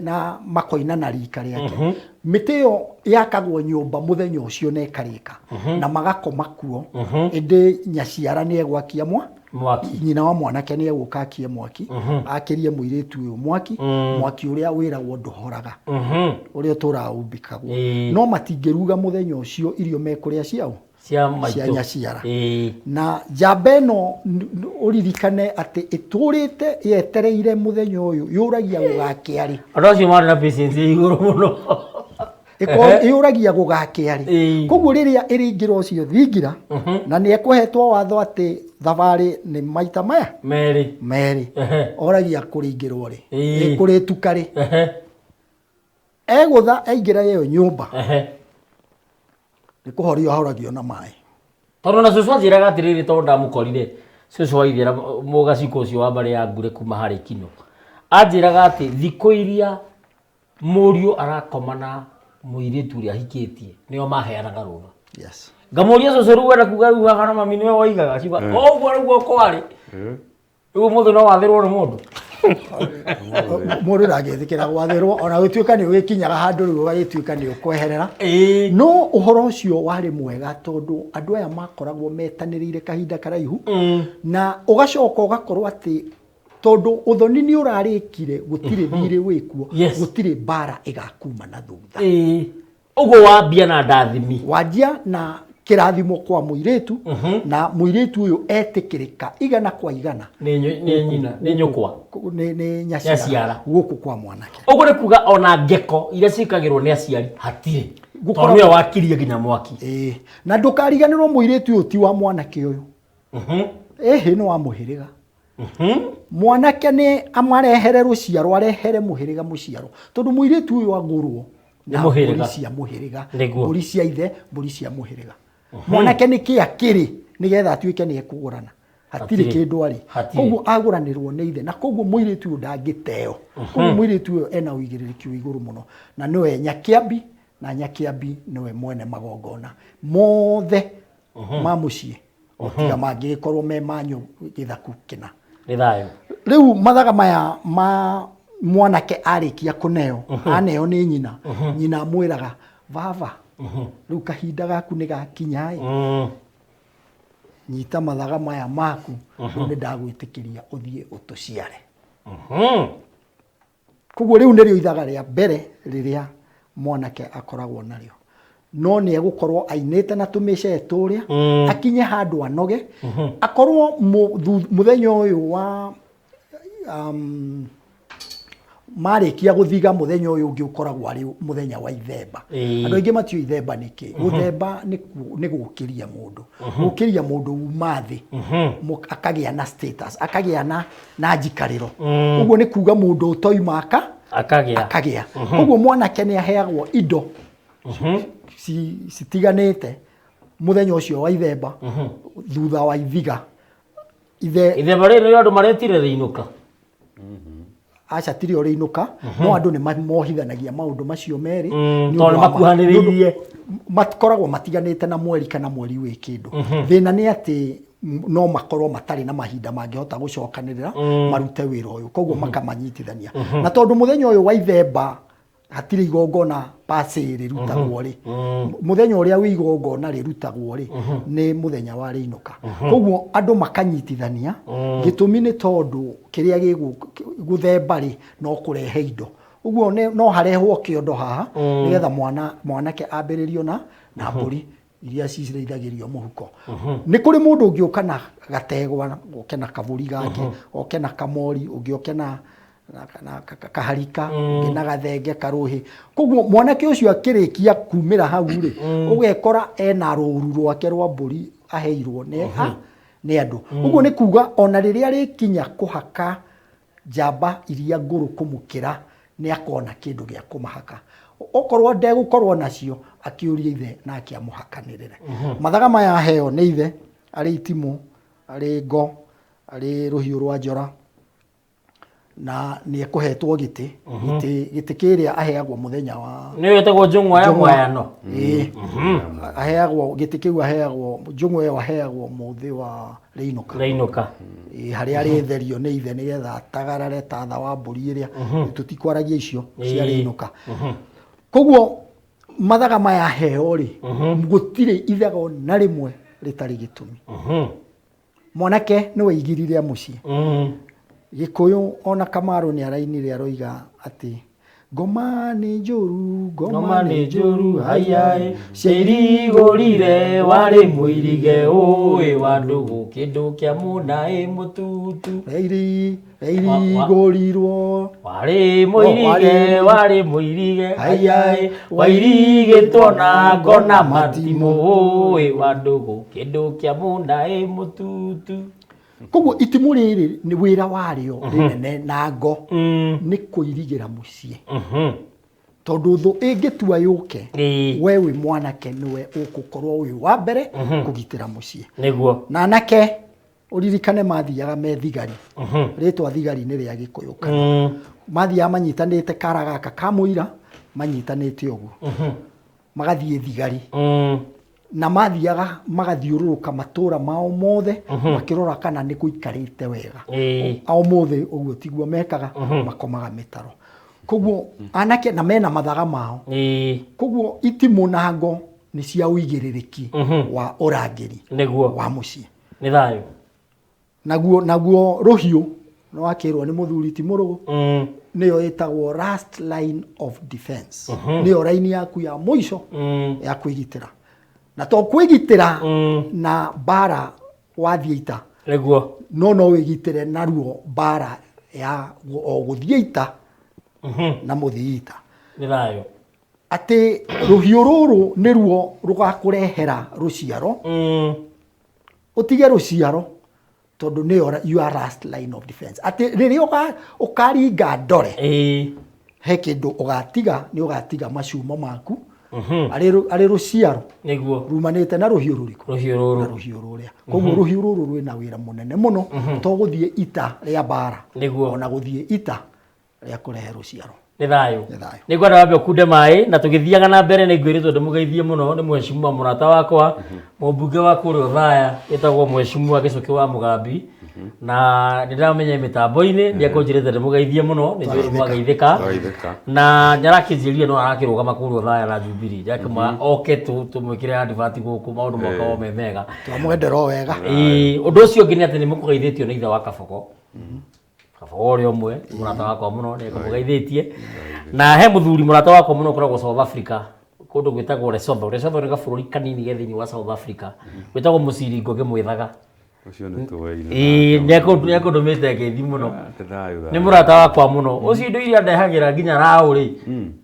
na makoina na rika rĩake. Mĩtĩ ĩyo yakagwo nyũmba mũthenya ũcio na ĩkarĩka na magakoma kuo. Ĩndĩ nyaciara nĩ egwakia mwaki. Nyina wa mwanake nĩ egũka akie mwaki, akĩrie mũirĩtu ũyũ mwaki, mwaki ũrĩa wĩragwo ndũhoraga, ũrĩa ũtũraga umbikagwo. No matingĩruga mũthenya ũcio, irio mekũrĩa ciao cia cia maitũ. Nyaciara. Na njamba ĩno ũririkane atĩ ĩtũrĩte yetereire mũthenya ũyũ, yũragia gũgakĩa rĩ. Andũ acio marĩ na patience ĩ igũrũ mũno. Ĩyũragia gũgakĩa rĩ. Koguo rĩrĩa ĩrĩingĩra ũcio thingira na nĩ ekũhetwo watho atĩ thabarĩ nĩ maita maya merĩ. Merĩ. Oragia kũrĩingĩrwo rĩ, kũrĩtuka rĩ. Egũtha aingĩra ĩyo nyũmba, nĩ kũhorio ahoragio na maĩ. Tondũ na cũcũ anjĩraga atĩrĩrĩ, tondũ ndamũkorire cũcũ wa ithera mũgacikũ ũcio wa mbarĩ ya ngure kuma harĩ kino, anjĩraga atĩ thikũ iria mũriũ arakoma na mũirĩtu ũrĩa ahikĩtie nĩo maheanaga rũtha. Ngamũria cũcũ, rĩu wenda kuga rĩu haha na mami nĩwe woigaga ciuga o ũguo rĩu kwarĩ rĩu ũmũthĩ no wathĩrwo nĩ mũndũ? Mũndũ ndangĩtĩkĩra gwathĩrwo, ona gũtuĩka nĩ ũgĩkinyaga handũ rĩu ũgagĩtuĩka nĩ ũkweherera. No ũhoro ũcio warĩ mwega tondũ andũ aya makoragwo metanĩrĩire kahinda karaihu, na ũgacoka ũgakorwo atĩ tondũ ũthoni nĩ ũrarĩkire, gũtirĩ thirĩ wĩkuo, gũtirĩ mbara ĩgakuma na thutha. Ũguo wambia na ndathimi. Wanjia na kĩrathimo kwa mũirĩtu, na mũirĩtu ũyũ etĩkĩrĩka igana kwa igana nĩ nyina, nĩ nyũkwa. Nĩ nyaciara. Nyaciara. Gũkũ kwa mwanake. Ũguo nĩ kuga ona ngeko iria ciĩkagĩrwo nĩ aciari hatirĩ, tondũ nĩwe wakirie nginya mwaki. Ĩĩ, na ndũkariganĩrwo mũirĩtu ũyũ ti wa mwanake ũyũ, ĩhĩ, nĩ wa mũhĩrĩga. Mwanake nĩ amarehere rũciaro, arehere mũhĩrĩga mũciaro, tondũ mũirĩtu ũyũ agũrwo na Nĩ mũhĩrĩga. mbũri cia mũhĩrĩga. Nĩguo. Mbũri cia ithe, mbũri cia mũhĩrĩga. Mwanake nĩ kĩ akĩrĩ nĩgetha atuĩke nĩ ekũgũrana? Hatirĩ Hatirĩ. kĩndũ arĩ. Hatirĩ. Koguo agũranĩrwo nĩ ithe, na koguo mũirĩtu ũyũ ndangĩteo. Koguo mũirĩtu ũyũ ena ũigĩrĩrĩki wĩ igũrũ mũno, na nĩwe nyakĩambi, na nyakĩambi nĩwe mwene magongona mothe ma mũciĩ, o tiga mangĩgĩkorwo me manyu gĩthaku kĩna. Nĩ thayũ. Rĩu mathaga maya ma mwanake arĩkia kũneo, aneo nĩ nyina, nyina amwĩraga, "Baba, rĩu kahinda gaku nĩ gakinya ĩ, nyita mathaga maya maku, rĩu nĩ ndagwĩtĩkĩria ũthiĩ ũtũciare." Koguo rĩu nĩrĩo ithaga rĩa mbere rĩrĩa mwanake akoragwo narĩo, no nĩ egũkorwo ainĩte na tũmĩcee tũrĩa, akinye handũ anoge, akorwo mũthenya ũyũ wa marĩkia gũthiga, mũthenya ũyũ ũngĩ ũkoragwo arĩ mũthenya wa ithemba. Andũ aingĩ matiũĩ ithemba nĩ kĩ. Gũthemba nĩ gũkĩria mũndũ, gũkĩria mũndũ uma thĩ, akagĩa na status, akagĩa na njikarĩro. Ũguo nĩ kuga mũndũ ũtoima aka akagĩa. Akagĩa. Koguo mwanake nĩ aheagwo indo citiganĩte mũthenya ũcio wa ithemba, thutha wa ithiga ithe. Ithemba rĩrĩ nĩrĩo andũ maretire rĩinũka? Aca, tirĩ o rĩinũka, no andũ nĩ mohithanagia maũndũ macio merĩ nĩ tondũ ũndũ wa nĩmakuhanĩrĩirie. nĩ ũndũ makoragwo matiganĩte na mweri kana mweri wĩ kĩndũ. Thĩna nĩ atĩ no makorwo matarĩ na mahinda mangĩhota gũcokanĩrĩra marute wĩra ũyũ, koguo makamanyitithania. Na tondũ mũthenya ũyũ wa ithemba hatirĩ igongona pacĩ rĩrutagwo rĩ, mũthenya ũrĩa wĩ igongona rĩrutagwo rĩ, nĩ mũthenya wa rĩinũka. Koguo andũ makanyitithania. Gĩtũmi nĩ tondũ kĩrĩa gũthemba rĩ, no kũrehe indo ũguo no harehwo kĩondo haha nĩgetha mwana mwanake ambĩrĩrio na mbũri iria cirĩithagĩrio mũhuko. Nĩ kũrĩ mũndũ ũngĩũka na gategwa, oke na kabũri gake, oke na kamori, ũngĩ oke na kaharika, ũngĩ na gathenge karũhĩ. Koguo mwanake ũcio akĩrĩkia kumĩra hau rĩ, ũgekora ena rũru rwake rwa mbũri aheirwo nĩ andũ. Ũguo nĩ kuga ona rĩrĩa rĩkinya kũhaka njamba iria ngũrũ kũmũkĩra, nĩ akona kĩndũ gĩa kũmahaka. Okorwo ndegũkorwo nacio, akĩũria ithe nake amũhakanĩrĩre. Mathaga maya aheo nĩ ithe arĩ itimũ, arĩ ngo, arĩ rũhiũ rwa njora. Na nĩ ekũhetwo gĩtĩ, gĩtĩ kĩrĩa aheagwo mũthenya wa Nĩ wĩtagwo njũng'wa ya mwayano. Ĩĩ. Aheagwo gĩtĩ kĩu, aheagwo njũng'wa ĩyo, aheagwo mũthĩ wa rĩinũka. Rĩinũka. Ĩĩ, harĩa arĩtherio nĩ ithe nĩgetha atagarare ta tha wa mbũri ĩrĩa tũtikwaragia icio cia rĩinũka. Koguo mathaga maya heo rĩ, gũtirĩ ithaga ona rĩmwe rĩtarĩ gĩtũmi. Mwanake nĩwe igiri rĩa mũciĩ. Gĩkũyũ ona Kamaru nĩ arainire aroiga atĩ ngoma nĩ njũru, ngoma nĩ njũru, haiyaĩ ciairigũrire warĩ mũirige ũĩ wa ndũgũ kĩndũ kĩa mũnaĩ mũtutu. Reirigũrirwo warĩ mũirige, warĩ mũirige, haiyaĩ wairigĩtwo na ngona matimũ ũĩ wa ndũgũ kĩndũ kĩa mũnaĩ mũtutu. Koguo itimũ rĩrĩ nĩ wĩra warĩo rĩnene na ngo nĩ kũirigĩra mũciĩ, tondũ thũ ĩngĩtua yũke, we wĩ mwanake nĩwe ũgũkorwo wĩ wa mbere kũgitĩra mũciĩ. Na anake ũririkane mathiaga me thigari. Rĩtwa thigari nĩ rĩa Gĩkũyũ kana mathiaga manyitanĩte kara gaka ka mũira, manyitanĩte ũguo magathiĩ thigari, na mathiaga magathiũrũrũka matũra mao mothe makĩrora kana nĩ gũikarĩte wega. O mũthĩ ũguo tiguo mekaga, makomaga mĩtaro. Koguo anake na mena mathaga mao. Koguo itimũ na ngo nĩ cia ũigĩrĩrĩki wa ũrangĩri wa mũciĩ. Nĩ thayũ. Naguo rũhiũ nĩ wakĩrwo nĩ mũthuri ti mũrũgũ, nĩyo ĩtagwo last line of defense, nĩyo raini yaku ya mũico ya kwĩgitĩra, na to kwĩgitĩra na mbara wathiĩ ita, no wĩgitĩre naruo mbara ya o gũthiĩ ita na mũthii ita. Nĩ thayũ. Atĩ rũhiũ rũrũ nĩruo rũgakũrehera rũciaro, ũtige rũciaro tondũ nĩyo your last line of defense, atĩ rĩrĩa ũkaringa ndore, he kĩndũ ũgatiga, nĩ ũgatiga macumo maku arĩ rũciaro rumanĩte na rũhiũ rũrĩkũ? Rũhiũ rũrũ. Na rũhiũ rũrĩa. Koguo rũhiũ rũrũ rwĩna wĩra mũnene mũno, to gũthiĩ ita rĩa mbara, ona gũthiĩ ita rĩa kũrehe rũciaro. Nĩ thayũ. Nĩ thayũ. Nĩ ngwenda wambe ũkunde maĩ na tũgĩthiaga na mbere nĩ ngwĩrĩtwo ndĩmũgeithie mũno nĩ mheshimiwa mũrata wakwa, mũmbunge wa kũrĩa Othaya wĩtagwo mheshimiwa Gĩcũkĩ wa Mũgambi, na nĩ ndamenya mĩtambo-inĩ nĩ ekũnjĩrĩte ndĩmũgeithie mũno, nĩ njũĩ mwageithĩka. Twageithĩka. Na nĩ arakĩnjĩrire no arakĩrũgama kũrĩa Othaya na Jubilee, ndakĩmwĩra oke tũmwĩkĩre advert gũkũ maũndũ makorwo me mega. Twamwendera o wega. Ĩĩ, ũndũ ũcio ũngĩ nĩ atĩ nĩ mũkũgeithĩtio nĩ ithe wa Kabogo. Kabogo ũrĩa ũmwe mũrata wakwa mũno nĩ ekũmũgeithĩtie, na he mũthuri mũrata wakwa mũno ũkoragwo South Africa kũndũ gwĩtagwo Lesotho. Lesotho nĩ gabũrũri kanini ge thĩinĩ wa South Africa, gwĩtagwo Mũciri Ngũgĩ Mwĩthaga. Ũcio nĩ tũĩ. Ĩĩ, nĩ ekũndũmĩte ngeithi mũno. Thayũ. Nĩ mũrata wakwa mũno ũcio, indo iria ndehagĩra nginya raũ rĩ,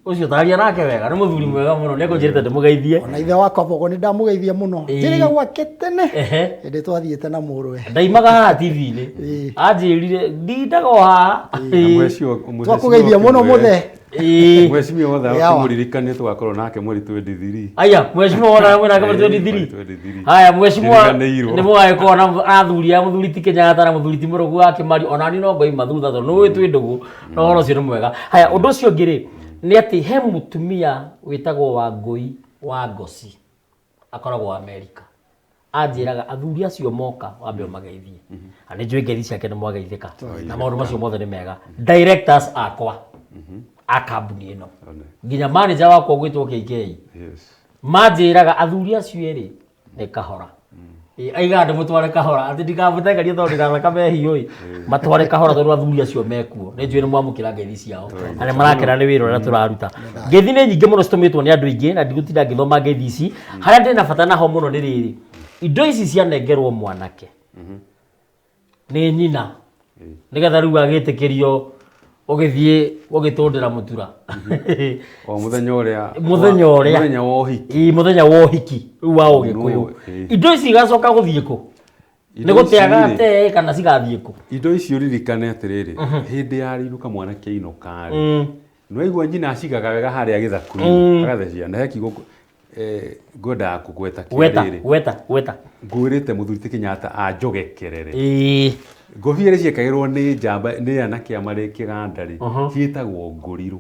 ũcio taria nake wega, nĩ mũthuri mwega mũno, nĩ ekũnjĩrĩte ndĩmũgeithie. Ona ithe wakwa Bogo nĩ ndamũgeithia mũno. Njĩrĩga gwake tene hĩndĩ twathiĩte na mũrũwe. Ndaimaga haha TV-inĩ, anjĩrire ndindaga o haha. Twakũgeithia mũno mũthee. Mheshimiwa wothe Yawa. akĩmũririkanie tũgakorwo nake mweri 23. Aya, mheshimiwa wona mwena kama 23. 23. Haya, mheshimiwa, Ndiriganĩirwo. nĩ mũgagĩkorwo na athuri a mũthuri ti Kenyatta na mũthuri ti Mũrũgu wa Kĩmari, ona niĩ no ngoima thutha tondũ nĩ ũĩ twĩ ndũgũ na ũhoro ũcio nĩ mwega. Haya, ũndũ ũcio ũngĩ rĩ nĩ atĩ he mũtumia wĩtagwo Wangũi wa Ngoci, akoragwo Amerika, anjĩraga athuri acio moka wambe ũmageithie, na nĩ njũĩ ngeithi ciake nĩ mwageithĩka na maũndũ macio mothe nĩ mega. Directors akwa a kambuni ĩno, nginya manager wakwa ũgwĩtwo KK, manjĩraga athuri acio erĩ nĩ kahora. Ĩ, aigaga ndĩmũtware kahora atĩ ndikamũtengerie tondũ ndĩna thakame hiũ ĩ, matware kahora tondũ athuri acio mekuo. Nĩ njũĩ nĩ mwamũkĩra ngeithi ciao na nĩ marakena nĩ wĩra ũrĩa tũraruta. Ngeithi nĩ nyingĩ mũno citũmĩtwo nĩ andũ aingĩ na ndigũtinda ngĩthoma ngeithi ici. Harĩa ndĩna bata naho mũno nĩ rĩrĩ, indo ici cianengerwo mwanake nĩ nyina nĩgetha rĩu agĩtĩkĩrio ũgĩthiĩ ũgĩtũndĩra mũtura. O mũthenya ũrĩa. Mũthenya ũrĩa. Mũthenya wa ũhiki. Ĩ, mũthenya wa ũhiki rĩu wa ũgĩkũyũ. No, ĩ. Indo ici igacoka gũthiĩ kũ? Nĩ Indo gũte ici rĩ, agate kana cigathiĩ kũ? Indo ici ũririkane atĩrĩrĩ, hĩndĩ ya rĩinũka mwanake ainũka rĩ, nĩwaigua nyina acigaga wega harĩa gĩthaku-inĩ, agathecia na he kiugo Ngwendaga kũgweta Gweta, kĩrĩrĩ. gweta, gweta. Ngwĩrĩte mũthuri ti Kenyatta anjogekerere. Ĩĩ. Ngobia iria ciekagĩrwo nĩ njamba nĩ anake a marĩ kĩganda rĩ, ciĩtagwo ngũrirũ.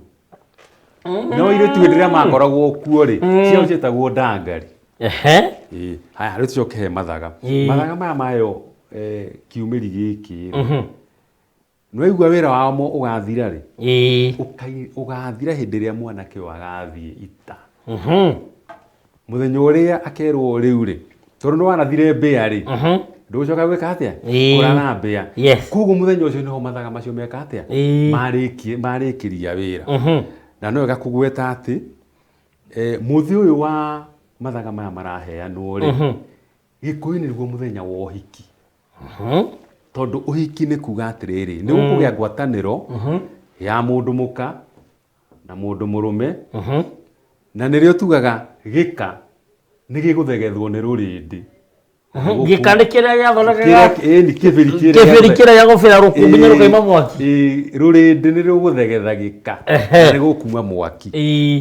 No airĩtu hĩndĩ ĩrĩa makoragwo kuo rĩ, ciao ciĩtagwo ndangari. Ĩĩ. Haya, rĩu tũcoke he mathaga. Mathaga maya mayo kiumĩri gĩkĩ rĩ, nĩwaigua wĩra wamo ũgathira rĩ? Ĩĩ. Ũgathira hĩndĩ ĩrĩa mwanake ũyũ agathiĩ ita. Mũthenya ũrĩa akerwo rĩu rĩ, tondũ nĩwarathire mbĩa rĩ, ndũgũcoka gwĩka atĩa? Kũratha mbĩa. Koguo mũthenya ũcio nĩho mathaga macio meka atĩa? Marĩkĩria wĩra. Na no wega kũgweta atĩ, mũthĩ ũyũ wa mathaga maya maraheanwo rĩ, Gĩkũyũ-inĩ nĩguo mũthenya wa ũhiki. Tondũ ũhiki nĩ kuga atĩrĩrĩ, nĩ gũkũgĩa ngwatanĩro ya mũndũ mũka na mũndũ mũrũme, na nĩrĩo tugaga gĩka nĩ gĩgũthegethwo nĩ rũrĩndĩ. Gĩka nĩ kĩrĩa gĩathondekaga Kĩrĩa, ĩni, kĩbĩri kĩrĩa kĩbĩri gĩathondekaga. kĩrĩa gĩa gũbĩra rũkũngũ nginya rũkaima mwaki. Rũrĩndĩ nĩ rũgũthegetha gĩka, na nĩ gũkuma mwaki.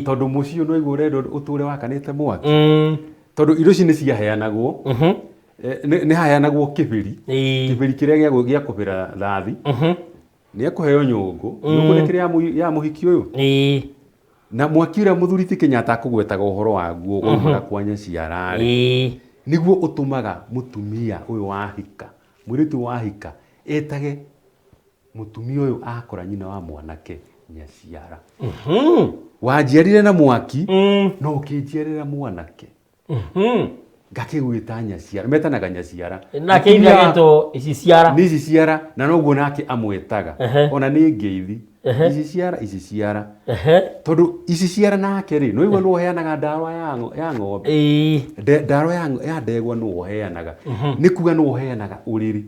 Tondũ mũciĩ ũyũ nĩwaigua ũrendwo ũtũre wakanĩte mwaki. Tondũ irio ici nĩ ciaheanagwo, nĩ haheanagwo kĩbĩri. Kĩbĩri kĩrĩa gĩa kũbĩra thathi. Nĩ ekũheo nyũngũ. Nyũngũ nĩ kĩrĩa ya mũhiki ũyũ. Na mwaki ũrĩa mũthuri ti Kenyatta akũgwetaga ũhoro waguo waumaga kwa nyaciara rĩ, nĩguo ũtũmaga mũtumia ũyũ wahika, mũirĩtu wahika, etage mũtumia ũyũ akora nyina wa mwanake nyaciara. Wanjiarire na mwaki, no ũkĩnjiarĩra mwanake. Ngakĩgwĩta nyaciara, metanaga nyaciara. Nake ithe agetwo ici ciara. Nĩ ici ciara, na noguo nake amwĩtaga. Ona nĩ ngeithi. Ici ciara, ici ciara. Tondũ ici ciara nake rĩ, nĩwaigua nĩwe ũheanaga ndawa ya ng'ombe. Ndawa ya ndegwa nĩwe ũheanaga. Nĩ kuga nĩwe ũheanaga ũrĩrĩ.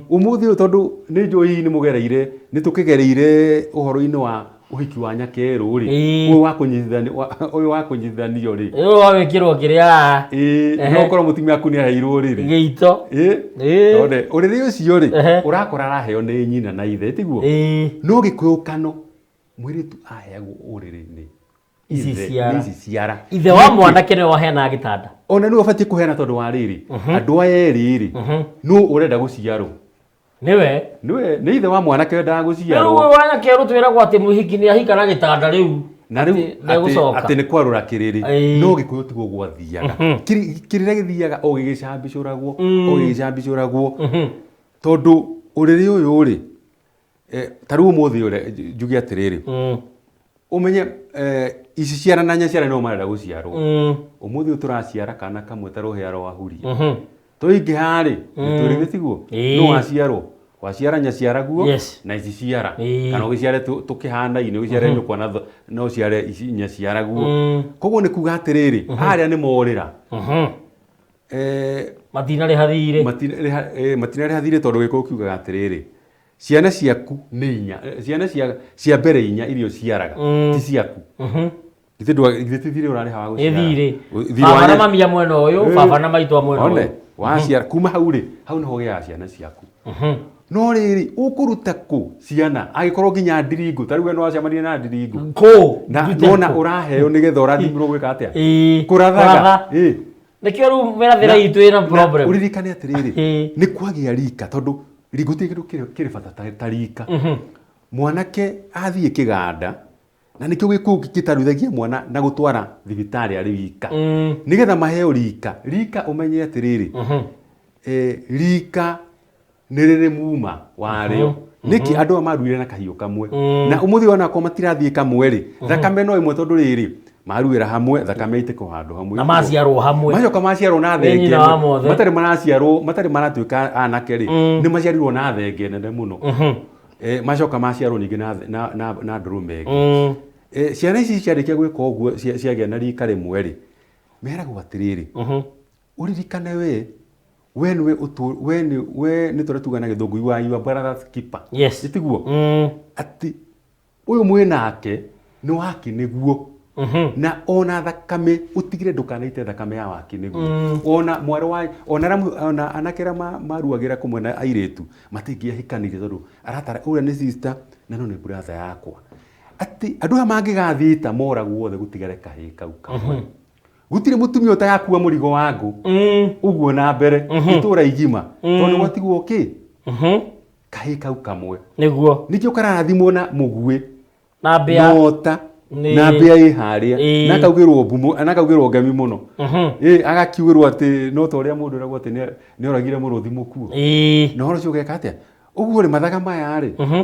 Ũmũthĩ ũyũ tondũ nĩ njũĩ hihi nĩ mũgereire, nĩ tũkĩgereire ũhoro-inĩ wa ũhiki wa nyakerũ rĩ, ũyũ wa kũnyitithanio rĩ. Ũyũ wa gwĩkĩrwo kĩrĩa. No ũkorwo mũtumia waku nĩ aheirwo ũrĩrĩ. Gĩito. One, ũrĩrĩ ũcio rĩ, ũrakora araheo nĩ nyina na ithe, tiguo? No gĩkũyũkano, mũirĩtu aheagwo ũrĩrĩ nĩ Ici ithe, ciara. nĩ ici ciara. Ithe wa mwanake nĩwe waheanaga gĩtanda. Ona nĩwe ũbatiĩ kũheana tondũ wa rĩrĩ, andũ aya erĩ rĩ, nũ ũrenda gũciarwo? Nĩwe. Nĩwe, nĩ ithe wa mwanake wendaga gũciarwo. Rĩu ũyũ wa nyakerũ twĩragwo atĩ mũhiki nĩ ahika na gĩtanda rĩu. Na rĩu Atĩ ndegũcoka. atĩ nĩ kwarũra kĩrĩrĩ. No gĩkũyũ tiguo gwathiaga. Kĩrĩrĩa gĩthiaga o gĩgĩcambicũragwo, o gĩgĩcambicũragwo. Tondũ ũrĩrĩ ũyũ rĩ, ta rĩu ũmũthĩ ũrĩa njuge atĩrĩrĩ, ũmenye ici ciara na nyaciara nĩo marenda gũciarwo. Ũmũthĩ ũyũ tũraciara kana kamwe ta rũhĩa rwa huria. Tũingĩha rĩ, nĩ twĩrĩ tiguo? Nũ waciarwo? Waciara nyaciara guo, na ici ciara. Kana ũgĩciare tũkĩhanaine, ũgĩciare nyũkwa na na ũciare ici nyaciara guo. Koguo nĩ kuga atĩrĩrĩ, arĩa nĩ morĩra. Matinarĩha thirĩ. Matinarĩha thirĩ tondũ gĩkũyũ kiugaga atĩrĩrĩ, ciana ciaku nĩ inya, ciana cia mbere inya iria ũciaraga, ti ciaku. Githĩ ndwa-, githĩ ti thirĩ ũrarĩha wa Nĩ gũciara? thirĩ. Thirĩ wa Baba na nya- mami a mwena ũyũ, baba na maitũ a mwena One, ũyũ. waciara, kuma hau rĩ, hau nĩho ũgĩaga ciana ciaku. No rĩrĩ, ũkũruta kũ ciana? Angĩkorwo nginya ndiringũ, ta rĩu we nĩwacemanirie na ndiringũ. Kũ? Na Ndute nĩwona kũ? ũraheo nĩgetha ũrathimĩrwo gwĩka atĩa? Kũratha. Kũrathaga. Nĩkĩo rĩu mĩrathĩra itũ ĩna problem. Ũririkane atĩrĩrĩ, nĩ kwagĩa rika, tondũ ringũ ti kĩndũ kĩrĩ bata ta rika. Mwanake athiĩ kĩganda, na nĩkĩo gĩkũyũ gĩtaruthagia mwana na gũtwara thibitarĩ arĩ wika. Nĩgetha maheo rika. Rika ũmenye atĩrĩrĩ, rika nĩ rĩrĩ muma warĩo. Nĩkĩ andũ aya maruire na kahiũ kamwe? Na ũmũthĩ onakorwo matirathiĩ kamwe rĩ, thakame no ĩmwe tondũ rĩrĩ, maruĩra hamwe, thakame ĩitĩka o handũ hamwe. Na maciarwo hamwe. Macoka maciarwo na Nĩ thenge nyina wa ĩmwe. mothe. Matarĩ maraciarwo, matarĩ maratuĩka anake rĩ, nĩ maciarirwo na thenge nene mũno. Macoka maciarwo ningĩ na ndũrũme ĩngĩ. Ciana ici ciarĩkia gwĩka ũguo, ciagĩa na rika rĩmwe rĩ, meragwo atĩrĩrĩ, ũririkane we, we nĩwe ũtũ-, we nĩ, we nĩ tũrĩa tugaga na gĩthũngũ, you are your brother's keeper. Ĩtiguo? Atĩ ũyũ mwĩ nake nĩ wake nĩguo. Na ona thakame, ũtigire ndũkanaite thakame ya wake nĩguo. Ona mwarĩ wa, ona arĩa ona anake arĩa maruagĩra kũmwe na airĩtu, matingĩahikanirie tondũ aratara ũrĩa nĩ sister na no nĩ brother yakwa. Atĩ andũ aya mangĩgathiĩ ita moragwo othe gũtigare kahĩĩ kau kamwe. Gũtirĩ mũtumia ũtagakua mũrigo wa ngũ ũguo na mbere itũra igima, tondũ nĩ gwatigwo kĩ kahĩĩ kau kamwe. Nĩguo. Ningĩ ũkarathimwo na mũguĩ na mbĩa nota na mbĩa ĩ harĩa, na akaugĩrwo mbu, na akaugĩrwo ngemi mũno. Ĩ agakiugĩrwo atĩ no ta ũrĩa mũndũ eragwo atĩ nĩ oragire mũrũthi mũkuũ. Na ũhoro ũcio ũgeka atĩa? Ũguo rĩ, mathaga maya rĩ,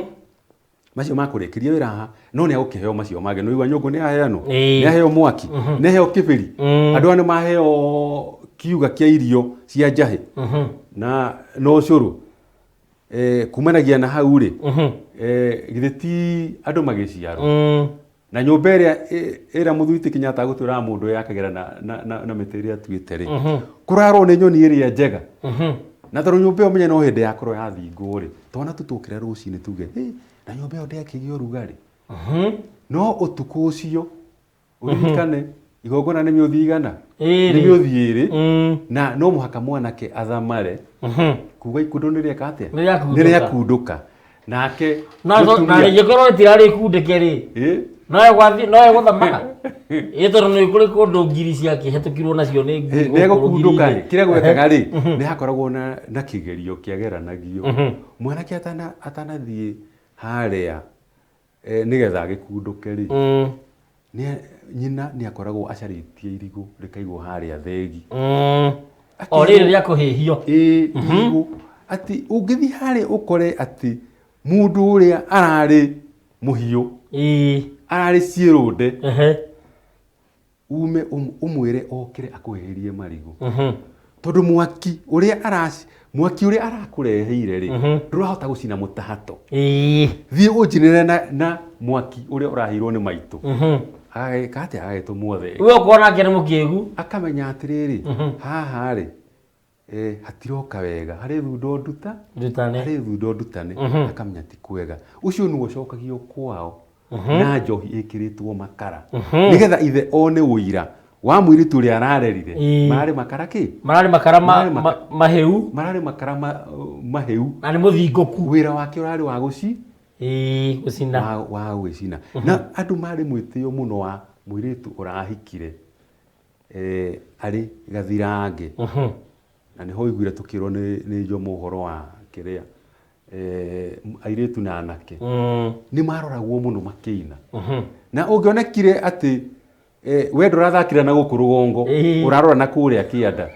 macio makũrĩkĩria wĩra haha, no nĩ agũkĩheo macio mangĩ. Nĩ waigua nyũngũ nĩ yaheanwo, nĩ aheo mwaki, nĩ aheo kĩbĩri, andũ aya nĩ maheo kiuga kĩa irio cia njahĩ na ũcũrũ. Kumanagia na hau rĩ, githĩ ti andũ magĩciarwo na nyũmba ĩrĩa ĩrĩa mũthuri ti Kenyatta agũtwĩraga mũndũ yakagĩra na mĩtĩ ĩrĩa atuĩte rĩ, kũrarwo nĩ nyoni ĩrĩa njega. Na tondũ nyũmba ĩyo menye no hĩndĩ yakorwo yathingwo rĩ, twana tũtũkĩra rũcinĩ tuge, "Hĩ, na nyũmba ĩyo ndĩakĩgĩa ũrugarĩ." No ũtukũ ũcio ũririkane igongona nĩ mĩũthi igana, nĩ mĩũthi ĩrĩ, na no mũhaka mwanake athamare kuga ikundo nĩ rĩeka atĩa, nĩ rĩakundũka. Nake na rĩngĩkorwo rĩtirarĩkundĩke rĩ, no egũthamaka. Ĩ tondũ nĩ kũrĩ kũndũ ngiri ciakĩhetũkirwo nacio nĩ ngiri. Nĩ egũkundũka rĩ, kĩrĩa gwekaga rĩ, nĩ hakoragwo na kĩgerio kĩageranagio. Mwanake atanathiĩ harĩa nĩgetha agĩkundũke rĩ, nyina nĩ akoragwo acarĩtie irigũ rĩkaigwo harĩa thegi. O rĩrĩ rĩa kũhĩhio. Irigũ. Atĩ ũngĩthiĩ harĩa ũkore atĩ mũndũ ũrĩa ararĩ mũhiũ, ararĩ ciĩrũnde, ume ũmwĩre okĩre akũhĩhĩrie marigũ. Tondũ mwaki ũrĩa arakũreheire rĩ, ndũrahota gũcina mũtahato. Thiĩ ũnjinĩre na mwaki ũrĩa ũraheirwo nĩ maitũ. Agagĩka atĩa? Agagĩtũmwo thegi. We ũkona nake nĩ mũkĩgu. Akamenya atĩrĩrĩ, haha rĩ, hatiroka wega, harĩ thundo nduta, ndutane, harĩ thundo ndutane. Akamenya ti kwega. Ũcio nĩwe ũcokagio kwao na njohi ĩkĩrĩtwo makara, nĩgetha ithe one ũira wa mũirĩtu ũrĩa ararerire. Mararĩ makara kĩ? Mararĩ makara mahĩu. Mararĩ makara mahĩu. Na nĩ mũthingũku. Wĩra wake ũrarĩ wa gũcina. Wa gũcina. Na andũ marĩ mwĩtĩo mũno wa mũirĩtu ũrahikire arĩ gathirange. Na nĩho ũiguire tũkĩrwo nĩ Njomo ũhoro wa kĩrĩa airĩtu na anake nĩ maroragwo mũno makĩina. Na ũngĩonekire atĩ we ndũrathakĩra na gũkũ rũgongo, ũrarora na kũrĩa kĩanda,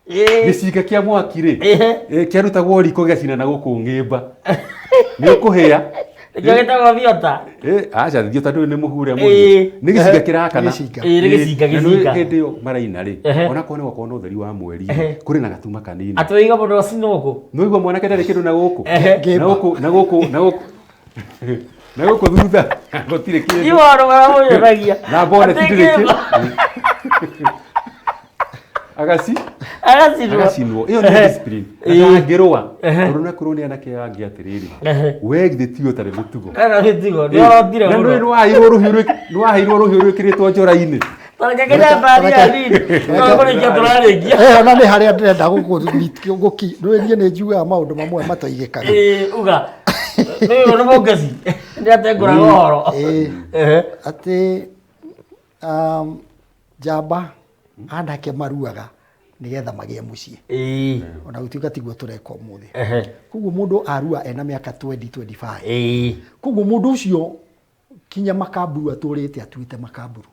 gĩcinga kĩa mwaki rĩ, kĩarutagwo riko gĩgacina na gũkũ ng'ĩmba, nĩ ũkũhĩa. Nĩkĩo gĩtagwo thiota. Aca, thiota ndũĩ nĩ mũhu ũrĩa mũhiũ. Nĩ gĩcinga kĩrakana. Nĩ gĩcinga, gĩcinga. Hĩndĩ ĩyo maraina rĩ, onakorwo nĩ gwakorwo na ũtheri wa mweri, kũrĩ na gatuma kanini. Atĩ wĩiga mũndũ acinwo gũkũ? Nĩ waigua mwanake ndarĩ kĩndũ na gũkũ. Na gũkũ, na gũkũ, na gũkũ. Na gũkũ thutha gũtirĩ kĩndũ. Ti ũhoro maramũnyonagia. Na boneti ndĩrĩ kĩ. Agaci? Agacinwo. Agacinwo. Ĩyo nĩ discipline. Na ndangĩrũa. Tondũ na kũrũa nĩ anake angĩ atĩrĩrĩ. We githĩ ti ũtarĩ mũtugo. Kana mĩtugo. Nĩ ũrotire mũno. Na nĩ waheirwo rũhiũ rwĩkĩrĩtwo njora-inĩ. Tareke Kenyatta arie hanini. No kũrĩkia tũrarĩkia. Ona nĩ harĩa ndĩrenda gũkũ niĩ nĩ njugaga maũndũ mamwe matoigĩkaga. Uga. Nĩ nĩ mũngeci. Nĩ atengũraga ũhoro. Atĩ njamba anake maruaga nĩgetha magĩe mũciĩ. Ona gũtuĩka tiguo tũreka ũmũthĩ. Koguo mũndũ arua ena mĩaka 20 25. Koguo mũndũ ũcio kinya makamburu atũrĩte atuĩte makamburu.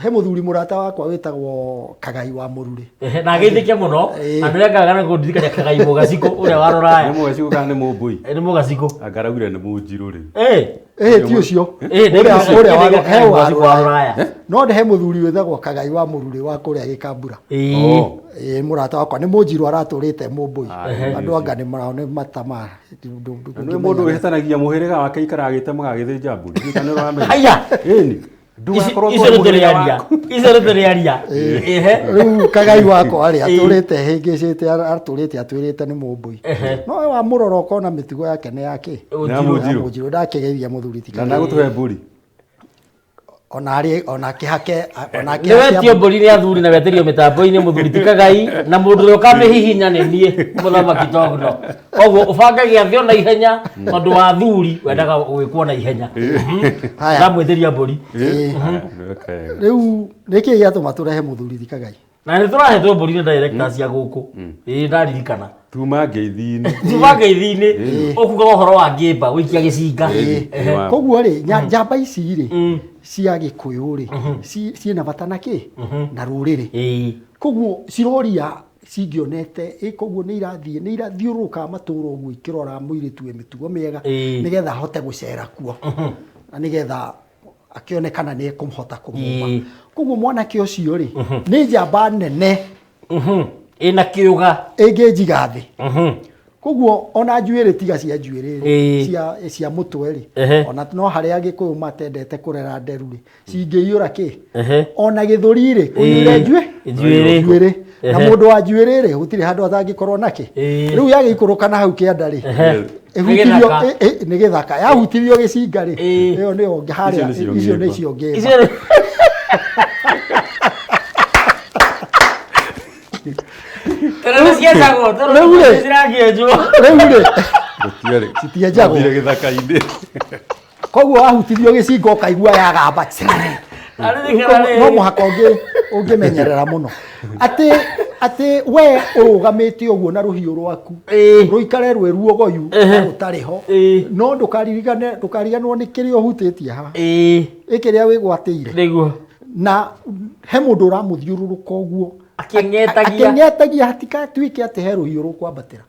He mũthuri mũrata wakwa wĩtagwo Kagai wa Mũrurĩ. Na ageithĩke mũno. Andũ arĩa ngagana kũndirikania Kagai Mũgacikũ ũrĩa wa Rũraya. Nĩ Mũgacikũ kana nĩ Mũmbũi? Nĩ Mũgacikũ. Angaraugire nĩ Mũnjirũ rĩu. Ti ũcio. Ũrĩa wa Rũraya. No he mũthuri wĩtagwo Kagai wa Mũrurĩ wa kũrĩa Gĩkambura. Mũrata wakwa nĩ Mũnjirũ aratũrĩte Mũmbũi. Andũ anga nĩ marao nĩ matama. Nĩ mũndũ wĩhĩtanagia mũhĩrĩga wake ikaraga agĩtemaga agĩthĩnja mbũri. Kana nĩ ũramenya? Haiya. Ĩni. Icio nĩ tũrĩaria. Icio nĩ tũrĩaria. Rĩu Kagai wakwa rĩ, atũrĩte hĩngĩcĩte, atũrĩte atwĩrĩte nĩ Mũmbũi. No we wamũrora ũkona mĩtugo yake nĩ yake. Nĩ ya Mũnjirũ. Mũnjirũ. Ndakĩgeithia mũthuri ti Na ndagũtũhe mbũri. Ona arĩ ona kĩhake ona Nĩ kĩhake. wetio mbũri nĩ athuri na wetĩrio mĩtambo-inĩ, mũthuri ti Kagai, na mũndũ ũrĩa ũkamĩhihinya nĩ niĩ mũthamaki Togno. Koguo ũbange gĩathĩ ona ihenya, tondũ wa athuri wendaga gwĩkwo na ihenya. Haya. Ndamwĩtĩria mbũri. Ĩĩ. Haya, nĩweka wega. Rĩu nĩkĩ gĩatũma tũrehe mũthuri ti Kagai? Na nĩ tũrahetwo mbũri nĩ director cia gũkũ. Ĩĩ, ndaririkana. Tuma ngeithi-inĩ. Tuma ngeithi-inĩ, ũkugaga ũhoro wa ngĩmba gũikia gĩcinga. Ehe. Koguo rĩ, njamba ici rĩ cia Gĩkũyũ rĩ, ciĩna bata na kĩ na rũrĩrĩ. Koguo ciroria cingĩonete ĩ, koguo nĩ irathiĩ, nĩ irathiũrũrũkaga matũũra ũguo ikĩrora mũirĩtu wĩ mĩtugo mĩega, nĩgetha ahote gũcera kuo na nĩgetha akĩone kana nĩ ekũhota kũmũma. Koguo mwanake ũcio rĩ, nĩ njamba nene. Ĩna kĩũga. Ĩngĩnjiga thĩ. Koguo ona njuĩrĩ tiga cia njuĩrĩ rĩ, cia mũtwe rĩ, ona no harĩa Agĩkũyũ matendete kũrera nderu rĩ, cingĩiyũra kĩ? Ona gĩthũri rĩ, kũiyũire Njuĩrĩ. njuĩrĩ. Na mũndũ wa njuĩrĩ rĩ, gũtirĩ handũ atangĩkorwo nakĩ. Rĩu yagĩikũrũka na hau kĩanda rĩ, Nĩ ĩhutirio gĩthaka. Nĩ gĩthaka. Yahutirio gĩcinga rĩ, ĩyo nĩyo harĩa, Icio nĩcio icio ngĩmba. nĩcio ngĩmba. Icio nĩ- Tondũ nĩ cienjagwo, tondũ Rĩu rĩ. nĩ cirakĩenjwo. Rĩu rĩ, Gũtiarĩ. Citienjagwo. Gũtirĩ gĩthaka-inĩ. Koguo wahutirio gĩcinga ũkaigua yagamba. Aririkana rĩrĩ. No mũhaka ũngĩmenyerera mũno. Atĩ we ũrũgamĩte ũguo na rũhiũ rwaku, rũikare rwĩ ruogoyu na rũtarĩ ho. No ndũkariganwo nĩ kĩrĩa ũhutĩtie haha. Ĩ kĩrĩa wĩgwatĩire. Nĩguo. Na he mũndũ ũramũthiũrũrũka ũguo. Akĩng'etagia. Akĩng'etagia hatigatuĩke atĩ he rũhiũ rũkwambatĩra.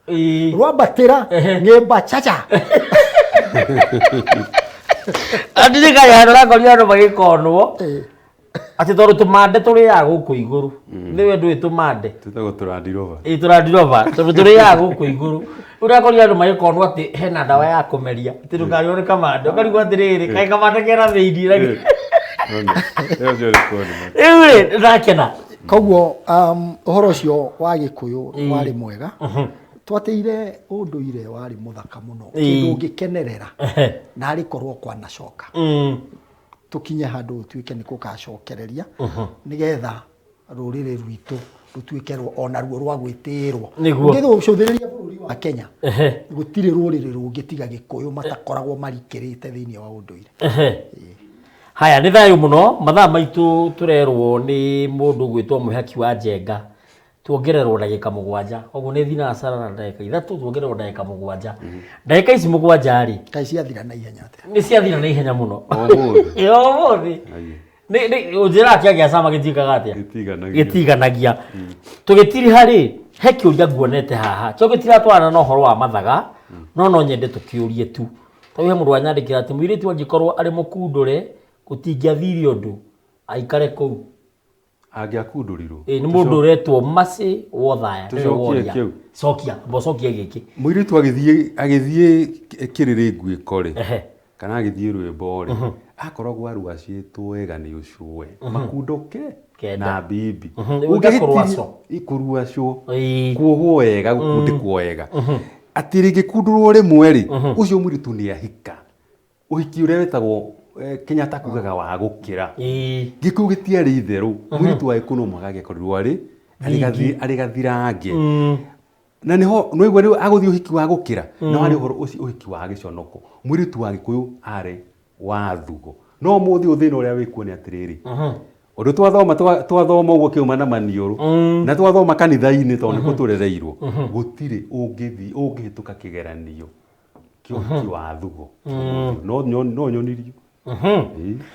Rwambatĩra, ng'ĩmba chacha. Ndirikana handũ ũrakorire andũ magĩkonwo. Atĩ tondũ tũmande tũrĩaga gũkũ igũrũ. Nĩwe ndũĩ tũmande. Tũtagwo tũrandirova. Ĩĩ, tũrandirova, tondũ tũrĩaga gũkũ igũrũ. Ũrakorire andũ magĩkonwo atĩ hena ndawa ya kũmeria. Atĩ ndũkarĩo nĩ kamande. Ũkarigwo atĩrĩrĩ, kaĩ kamande kena thĩinĩ na gĩ- Rĩu rĩ, ndakena. Koguo, ũhoro ũcio wa Gĩkũyũ warĩ mwega. Twateire ũndũire warĩ mũthaka mũno. Kĩndũ ũngĩkenerera. Na arĩ korwo kwanacoka. Tũkinye handũ gũtuĩke nĩ gũgacokereria, nĩgetha rũrĩrĩ rwitũ rũtuĩke ona ruo rwa gwĩtĩĩrwo. Ũngĩcũthĩrĩria bũrũri wa Kenya, gũtirĩ rũrĩrĩ rũngĩ tiga Gĩkũyũ matakoragwo marikĩrĩte thĩinĩ wa ũndũire. Haya, nĩ thayũ mũno. Mathaa maitũ tũrerwo nĩ mũndũ gwĩtwo Mwĩhaki wa Njenga, tuongererwo ndagĩka 7. Koguo nĩ thinacara na ndagĩka 3, tuongererwo ndagĩka 7. Ndagĩka ici 7 rĩ, Kaĩ ciathira na ihenya atĩa? Nĩ ciathira na ihenya mũno. Ũmũthĩ. Ĩ, ũmũthĩ. Aye. Nĩ, nĩ, ũnjĩraga kĩagĩa cama gĩtiĩkaga atĩa? Gĩtiganagia. Gĩtiganagia. Tũgĩtiriha rĩ, he kĩũria nguonete haha. Kĩo gĩtiratwarana na ũhoro wa mathaga, no nyende tũkĩũrie tu. Tondũ he mũndũ wanyandĩkĩra atĩ mũirĩtu angĩkorwo arĩ mũkundũre, gũtingĩathire ũndũ, aikare kũu. Angĩakundũrirwo. Ĩ, nĩ mũndũ ũretwo Mercy Wothaya, nĩwe Tũcokie woria. kĩu. Cokia, amba ũcokie gĩkĩ. Mũirĩtu agĩthiĩ kĩrĩrĩ nguĩko rĩ, kana agĩthiĩ rwĩmbo rĩ, akoragwo arwacĩtwo wega nĩ ũcũwe. Makundo ke Kenda. na bibi. Rĩu ĩka kũrwacwo. Ũngĩgĩtiria kũrwacwo. Kuohwo wega, gũkundĩkwo wega. Atĩ rĩngĩkundũrwo rĩmwe rĩ, ũcio mũirĩtu nĩ ahika. Ũhiki ũrĩa wĩtagwo, Kenyatta kugaga wa gũkĩra. Gĩkũyũ gĩtiarĩ itherũ. Mũirĩtu wa Gĩkũyũ no mũhaka angĩakorirwo arĩ gathirange. Na nĩho nĩwaigua rĩu agũthiĩ ũhiki wa gũkĩra, na warĩ ũhoro ũcio ũhiki wa gĩconoko. Mũirĩtu wa Gĩkũyũ arĩ wa thugo. No ũmũthĩ ũyũ thĩna ũrĩa wĩkuo nĩ atĩrĩrĩ, ũndũ twathoma ũguo kĩuma na maniũrũ, na twathoma kanitha-inĩ tondũ nĩkuo tũrereirwo, gũtirĩ ũngĩhĩtũka kĩgeranio kĩa ũhiki wa thugo. No nyonirio.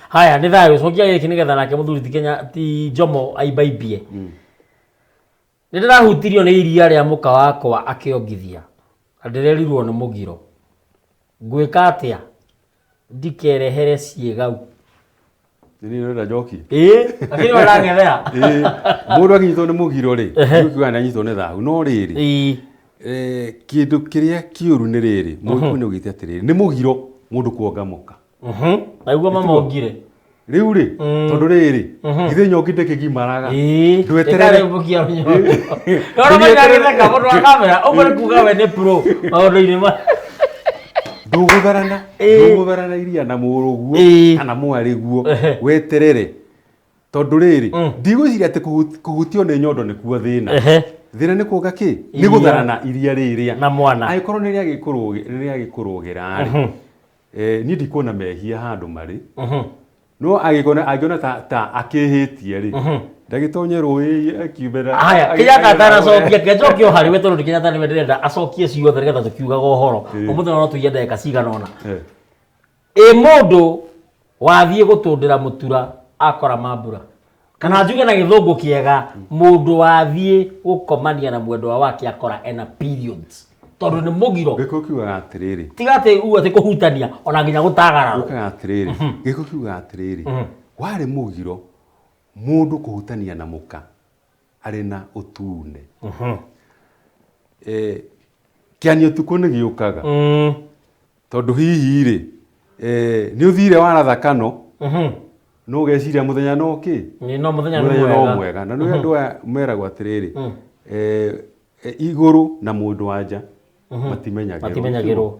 Haya, nĩ thayũ. Cokia gĩkĩ nĩgetha nake mũthuri ti Kenya ti Jomo aimbaimbie. Nĩ ndĩrahutirio nĩ iria rĩa mũka wakwa akĩongithia, na ndĩrerirwo nĩ mũgiro. Ngwĩka atĩa ndikerehere ciĩgau? Nĩ niĩ ndĩrenda njokie. Ĩĩ, lakini ũrang'ethera. Ĩĩ, mũndũ akinyitwo nĩ mũgiro rĩ, nĩ ũkiuga nĩ anyitwo nĩ thahu, no rĩrĩ, kĩndũ kĩrĩa kĩũru nĩ rĩrĩ, mũgĩkũyũ nĩ augĩte atĩrĩrĩ, nĩ mũgiro mũndũ kuonga mũka. Naiguo mama ongire. Rĩu rĩ, tondũ rĩrĩ, githĩ nyongi ndĩkĩgimaraga? Ndweterere. Ĩkarĩ mbũkia rũnyongo. Ndona manya agĩtheka mũndũ wa kamera, ũguo nĩ kuga we nĩ pro maũndũ-inĩ ma. Ndũgũtharana, ndũgũtharana iria na mũrũguo kana mwarĩguo, weterere. Tondũ rĩrĩ, ndigwĩciria atĩ kũhutio nĩ nyondo nĩkuo thĩna. Thĩna nĩ kuonga kĩ? Nĩ gũtharana iria rĩrĩa. Na mwana. Angĩkorwo nĩ rĩagĩkũrũgĩra rĩ, niĩ ndikuona mehia handũ marĩ. No angĩona ta akĩhĩtie rĩ, ndagĩtonye rũĩ akiume na Haya, Kenyatta atanacokia, kĩnjokie o harĩ we tondũ Kenyatta nĩwe ndĩrenda acokie ciothe nĩgetha tũkiugaga ũhoro. Ũmũthĩ no tũiye ndagĩka cigana ũna. Ĩ mũndũ wathiĩ gũtũndĩra mũtura akora mambura, kana njuge na gĩthũngũ kĩega, mũndũ wathiĩ gũkomania na mwendwa wake akora ena periods, tondũ nĩ mũgiro. Gĩkũyũ kiugaga atĩrĩrĩ, tiga atĩ uga atĩ kũhutania ona nginya gũtagarara. Gũkaga atĩrĩrĩ, gĩkũyũ kiugaga atĩrĩrĩ, warĩ mũgiro mũndũ kũhutania na mũka arĩ na ũtune. Kĩani ũtukũ nĩ gĩũkaga. Tondũ hihi rĩ, nĩ ũthire waratha kano, no ũgeciria mũthenya no kĩ? No mũthenya nĩ Mũthenya no mwega. mwega. Na nĩ andũ aya meragwo atĩrĩrĩ, igũrũ na mũndũ wa nja matimenyagĩrwo. Matimenyagĩrwo.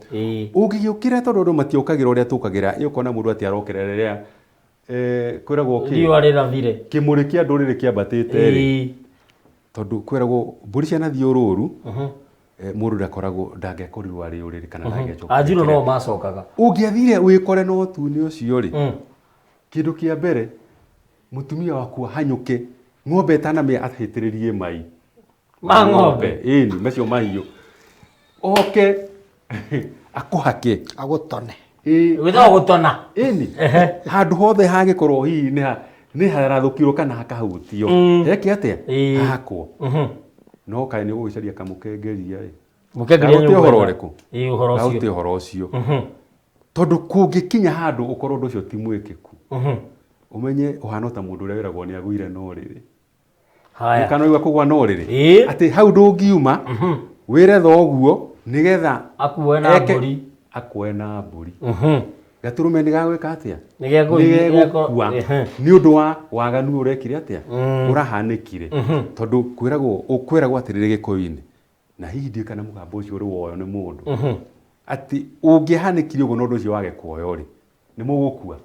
Ũngĩgĩũkĩra tondũ andũ matiũkagĩra ũrĩa tũkagĩra, ĩ ũkona mũndũ atĩ arokĩra rĩrĩa, kwĩragwo kĩ? Riũa rĩrathire. Kĩmũrĩ kĩa ndũrĩrĩ kĩambatĩte rĩ. Tondũ kwĩragwo mbũri cianathiĩ ũrũru, mũndũ ndakoragwo, ndangĩakorirwo arĩ ũrĩrĩ kana ndangĩacoka. Anjirũ no macokaga. Ũngĩathire wĩkore na ũtune ũcio rĩ, kĩndũ kĩa mbere, mũtumia waku ahanyũke, ng'ombe ĩtanamĩa ahĩtĩrĩrie mai. Ma ng'ombe? Ĩni, macio mahiũ. Oke, akũhake. Agũtone. Wĩtagwo gũtona. Ĩni. Handũ hothe hangĩkorwo hihi nĩ harathũkirwo kana hakahutio. Heke atĩa? Hahakwo. No kaĩ nĩ ũgũgĩcaria kamũkengeria ĩ. Mũkengeria Gagũte nĩ ũhoro ũkwenda. ũrĩkũ? Ĩĩ, ũhoro ũcio. Gagũte ũhoro ũcio. Tondũ kũngĩkinya handũ ũkorwo ũndũ ũcio ti mwĩkĩku. Ũmenye ũhana ta mũndũ ũrĩa wĩragwo nĩ agũire na ũrĩrĩ. Haya. Kana ũigua kũgwa na ũrĩrĩ. Atĩ hau ndũngiuma, wĩre thoguo nĩgetha Akuoe na eke mbũri. Akuoe na mbũri. Gatũrũme nĩ gagwĩka atĩa? Nĩ Nĩ gegũkua. Nĩ ũndũ wa waganu ũrekire atĩa? Ũrahanĩkire. Tondũ kwĩragwo atĩrĩrĩ Gĩkũyũ-inĩ, na hihi ndiũĩ kana mũgambo ũcio ũrĩ woywo nĩ mũndũ. Atĩ ũngĩahanĩkire ũguo na ũndũ ũcio wage kuoywo rĩ, nĩ mũgũkua.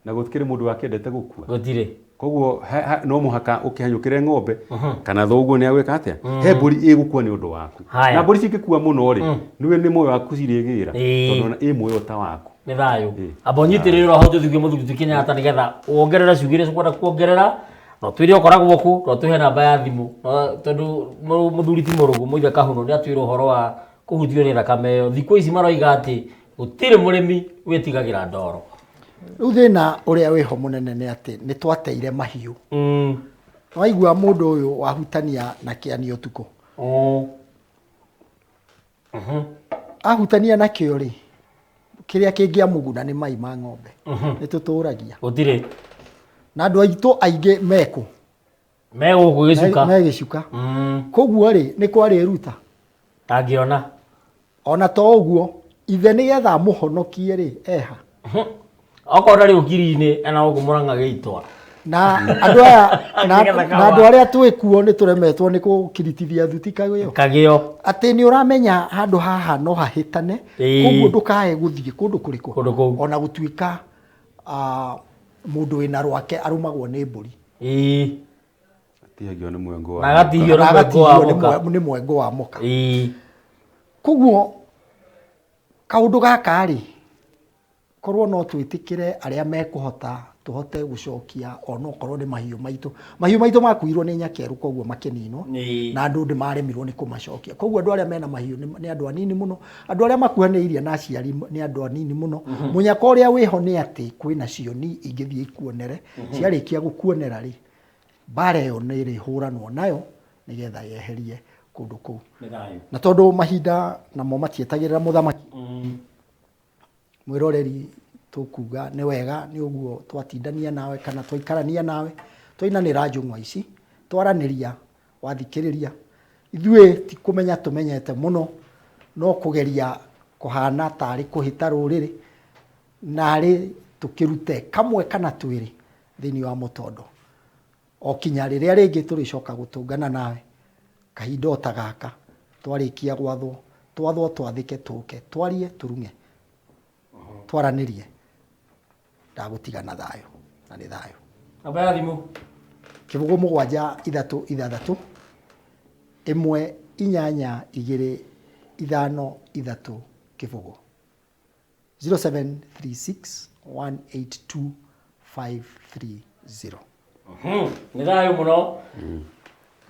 Na gũtikĩrĩ mũndũ wakĩendete gũkua. Gũtirĩ. Koguo no mũhaka ũkĩhanyũkĩre ng'ombe kana thoguo nĩ agwĩka atĩa? He mbũri ĩgũkua nĩ ũndũ waku. Na mbũri cingĩkua mũno rĩ, nĩwe nĩ muoyo waku cirĩgĩra. Tondũ ona ĩ muoyo ta waku. Nĩ thayũ. Amba ũnyitĩrĩre roho tũthiĩ kwĩ mũthuri ti Kenyatta nĩgetha wongerere ciugo iria ũkwenda kuongerera. No twĩre ũkoragwo kũ, no tũhe namba ya thimũ. No tondũ mũthuri ti Mũrũgũ, Mũithe Kahuno nĩ atwĩra ũhoro wa kũhutio nĩ thakame ĩyo. Thikũ ici maroiga atĩ gũtirĩ mũrĩmi wĩtigagĩra ndoro. Rĩu thĩna ũrĩa wĩho mũnene nĩ atĩ nĩ twateire mahiũ. Waigua mũndũ ũyũ wahutania na kĩani ũtukũ. Ahutania nakĩo rĩ, kĩrĩa kĩngĩamũguna nĩ mai ma ng'ombe. Nĩ tũtũragia. Gũtirĩ. Na andũ aitũ aingĩ mekũ? Me gũkũ gĩcuka. Me gĩcuka. Koguo rĩ, nĩ kwarĩ ruta. Ndangĩona. Ona to ũguo, ithe nĩgetha amũhonokie rĩ, eha. Okorwo ndarĩ ũkiri-inĩ, ena gũkũ Mũrang'a gĩitwa. Na andũ aya, Nĩgetha na andũ arĩa twĩ kuo nĩ tũremetwo nĩ gũkiritithia thuti kagĩo. Kagĩo. Atĩ nĩ ũramenya handũ haha no hahĩtane, koguo ndũkae gũthiĩ kũndũ kũrĩkũ. Kũndũ kũu. Ona gũtuĩka, mũndũ wĩna rwake arũmagwo nĩ mbũri. Atihagio nĩ mwengo wa Na agatihio Na nĩ mwengo wa agatihio mũka. nĩ mwengo wa mũka. Koguo kaũndũ gaka rĩ, korwo no twĩtĩkĩre arĩa mekũhota tũhote gũcokia onokorwo nĩ mahiũ maitũ. Mahiũ maitũ makuirwo nĩ nyakerũ koguo makĩninwo, na andũ nĩ maremirwo nĩ kũmacokia. Koguo andũ arĩa mena mahiũ nĩ andũ anini mũno, andũ arĩa makuhanĩrĩirie na aciari nĩ andũ anini mũno. Mũnyaka ũrĩa wĩho nĩ atĩ kwĩna cioni ingĩthiĩ ikuonere, ciarĩkia gũkuonera rĩ, mbara ĩyo nĩ ĩrĩhũranwo nayo nĩgetha yeherie kũndũ kũu. Na tondũ mahinda namo matietagĩrĩra mũthamaki, mwĩroreri tũkuga nĩ wega nĩ ũguo twatindania nawe kana twaikarania nawe, twainanĩra njũng'wa ici, twaranĩria, wathikĩrĩria. Ithuĩ ti kũmenya tũmenyete mũno, no kũgeria kũhana tarĩ kũhĩta rũrĩrĩ, narĩ tũkĩrute kamwe kana twĩrĩ thĩinĩ wa mũtondo. O kinya rĩrĩa rĩngĩ tũrĩcoka gũtũngana nawe, kahinda o ta gaka, twarĩkia gwathwo, Twathwo twathĩke tũke, twarie tũrung'e, twaranĩrie, ndagũtiga na thayũ, na nĩ thayũ. Namba ya thimũ. 0 7 3 6 1 8 2 5 3 0. 0736 182 530. Nĩ thayũ mũno.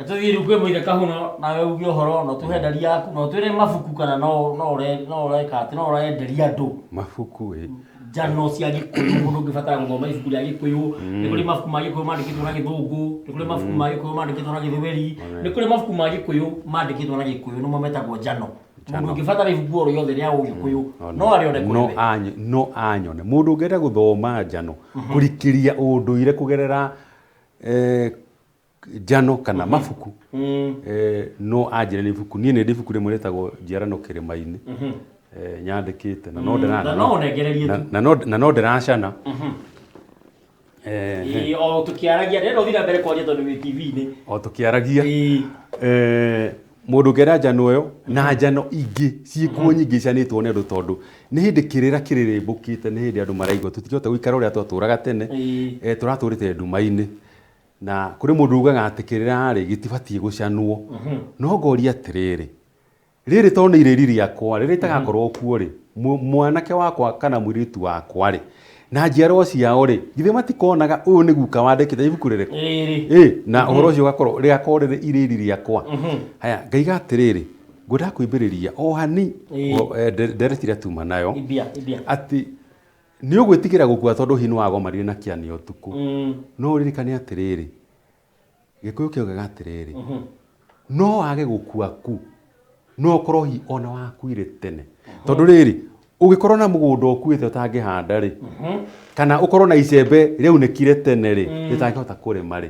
Tũthiĩ rĩu kwĩ mũithe Kahuno, nawe uge ũhoro, na ũtũhe ndari yaku, na ũtwĩre mabuku kana no ũreka atĩ no ũrenderia andũ. Mabuku ĩ. Njano cia Gĩkũyũ, mũndũ ũngĩbatara gũthoma ibuku rĩa Gĩkũyũ, nĩ kũrĩ mabuku ma Gĩkũyũ mandĩkĩtwo na Gĩthũngũ, nĩ kũrĩ mabuku ma Gĩkũyũ mandĩkĩtwo na Gĩthweri, nĩ kũrĩ mabuku ma Gĩkũyũ mandĩkĩtwo na Gĩkũyũ, nĩmo metagwo njano. Mũndũ ũngĩbatara ibuku o rĩothe rĩa Ũgĩkũyũ, no arĩone kũrĩ we. No anyone. Mũndũ ũngĩenda gũthoma njano, kũrikĩria ũndũire kũgerera njano kana mabuku, no anjĩre nĩ ibuku. Niĩ nĩ ndĩ ibuku rĩmwe rĩtagwo Njiarano Kĩrĩma-inĩ. Nyandĩkĩte na no ndĩra- Na no ũnengererie tu. Na no ndĩracana. Ĩĩ, o tũkĩaragia, ndĩrenda ũthiĩ na mbere kwaria tondũ wĩ TV-inĩ. O tũkĩaragia. Mũndũ ũngĩenda njano ĩyo na njano ingĩ ciĩkuo nyingĩ icanĩtwo nĩ andũ, tondũ nĩ hĩndĩ kĩrĩra kĩrĩrĩmbũkĩte, nĩ hĩndĩ andũ maraigua tũtingĩhota gũikara ũrĩa twatũraga tene. Tũratũrĩte nduma-inĩ, na kũrĩ mũndũ ugaga atĩ kĩrĩra rĩ gĩtibatiĩ gũcanwo. No ngoria atĩrĩrĩ, rĩrĩ tondũ nĩ irĩri rĩakwa rĩrĩa itagakorwo kuo rĩ, mwanake wakwa kana mũirĩtu wakwa rĩ, na njiarwa ciao rĩ, githĩ matikonaga ũyũ nĩ guka wandĩkĩte ibuku rĩrĩkũ? Rĩrĩ. Na ũhoro ũcio ũgakorwo rĩgakorwo rĩrĩ irĩri rĩakwa. Haya, ngaiga atĩrĩrĩ, ngwendaga kwĩmbĩrĩria o hani, ndereti ĩrĩa tuma nayo. Ibia, ibia. Atĩ nĩ ũgwĩtigĩra gũkua tondũ hihi nĩwagomanire na kĩani ũtukũ. No ũririkane atĩrĩrĩ, Gĩkũyũ kĩaugaga atĩrĩrĩ, no wage gũkua ku, no ũkorwo hihi ona wakuire tene. Tondũ rĩrĩ, ũngĩkorwo na mũgũnda ũkuĩte ũtangĩhanda rĩ, kana ũkorwo na icembe rĩaunĩkire tene rĩ, rĩtangĩhota kũrĩma rĩ,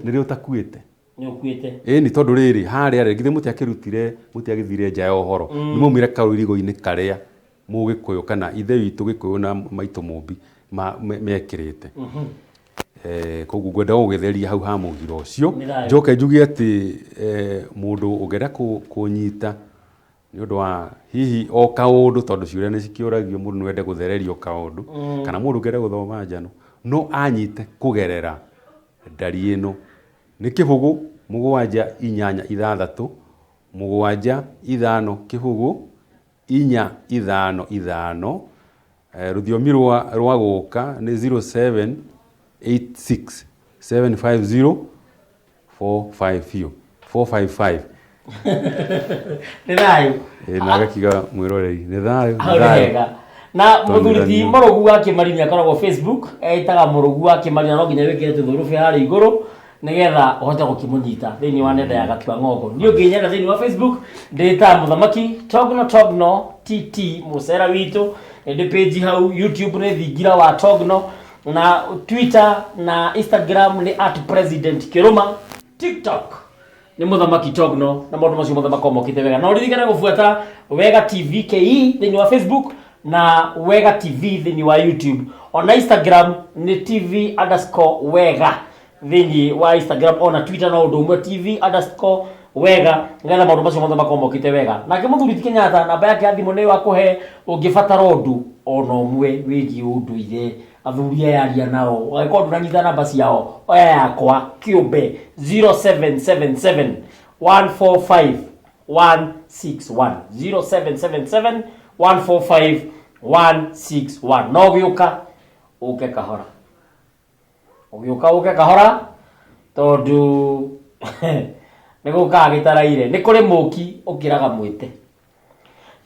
nĩrĩo ũtakuĩte. Nĩ ũkuĩte. Ĩni, tondũ rĩrĩ, harĩa rĩ, githĩ mũtiakĩrutire, mũtiagĩthire nja ya ũhoro. Nĩ mwaumire karũirigo-inĩ karĩa Mũgĩkũyũ kana ithe witũ Gĩkũyũ na maitũ Mũmbi mekĩrĩte. Koguo ngwenda gũgĩtheria hau ha mũgiro ũcio. Nĩ thayũ. Njoke njuge atĩ mũndũ ũngĩenda kũnyita nĩ ũndũ wa hihi o kaũndũ, tondũ ciũria nĩ cikĩũragio, mũndũ no ende gũthererio kaũndũ, kana mũndũ ũngĩenda gũthoma njano, no anyite kũgerera ndari ĩno. Nĩ 0 7 8 6 7 5 0 4 5 5. Rũthiomi rwa gũka nĩ 07 86 750 450 455. Nĩ thayũ. Na agakiga mwĩroreri nĩ thayũ, nĩ Hau nĩ thayũ. hega. Na Tondũ mũthuri ti nĩ- Mũrũgu wa Kĩmari nĩ akoragwo Facebook, etaga Mũrũgu wa Kĩmari, na no nginya wĩkĩre tũthũrũbĩ harĩa igũrũ nĩgetha ũhote gũkĩmũnyita thĩinĩ wa nenda ya Gatua Ng'ongo. Niĩ ũngĩnyenda thĩinĩ wa Facebook ndĩtaga Mũthamaki Togno Togno TT mũcera witũ, nĩ ndĩ page hau. YouTube nĩ Thingira wa Togno, na Twitter na Instagram nĩ at President Kĩrũma, TikTok nĩ Mũthamaki Togno, na maũndũ macio mothe makorwo mokĩte wega. Na ũririkane gũbuata Wega TV KE thĩinĩ wa Facebook na Wega TV thĩinĩ wa YouTube, ona Instagram nĩ TV underscore Wega thĩinĩ wa Instagram, ona Twitter no ũndũ ũmwe, TV underscore Wega, nĩgetha maũndũ macio mothe makorwo mokĩte wega. Nake mũthuri ti Kenyatta, namba yake ya thimũ nĩ wakũhe ũngĩbatara ũndũ ona ũmwe wĩgiĩ ũndũire. Athuri aya aria nao, ũngĩkorwo ndũranyita namba ciao, oya yakwa kĩũmbe 0777 145 161, 0777 145 161. No gĩũka ũke kahora, ũgĩũka ũke kahora, tondũ nĩ gũkaga gĩtaraire, nĩ kũrĩ mũki ũkĩraga mwĩte.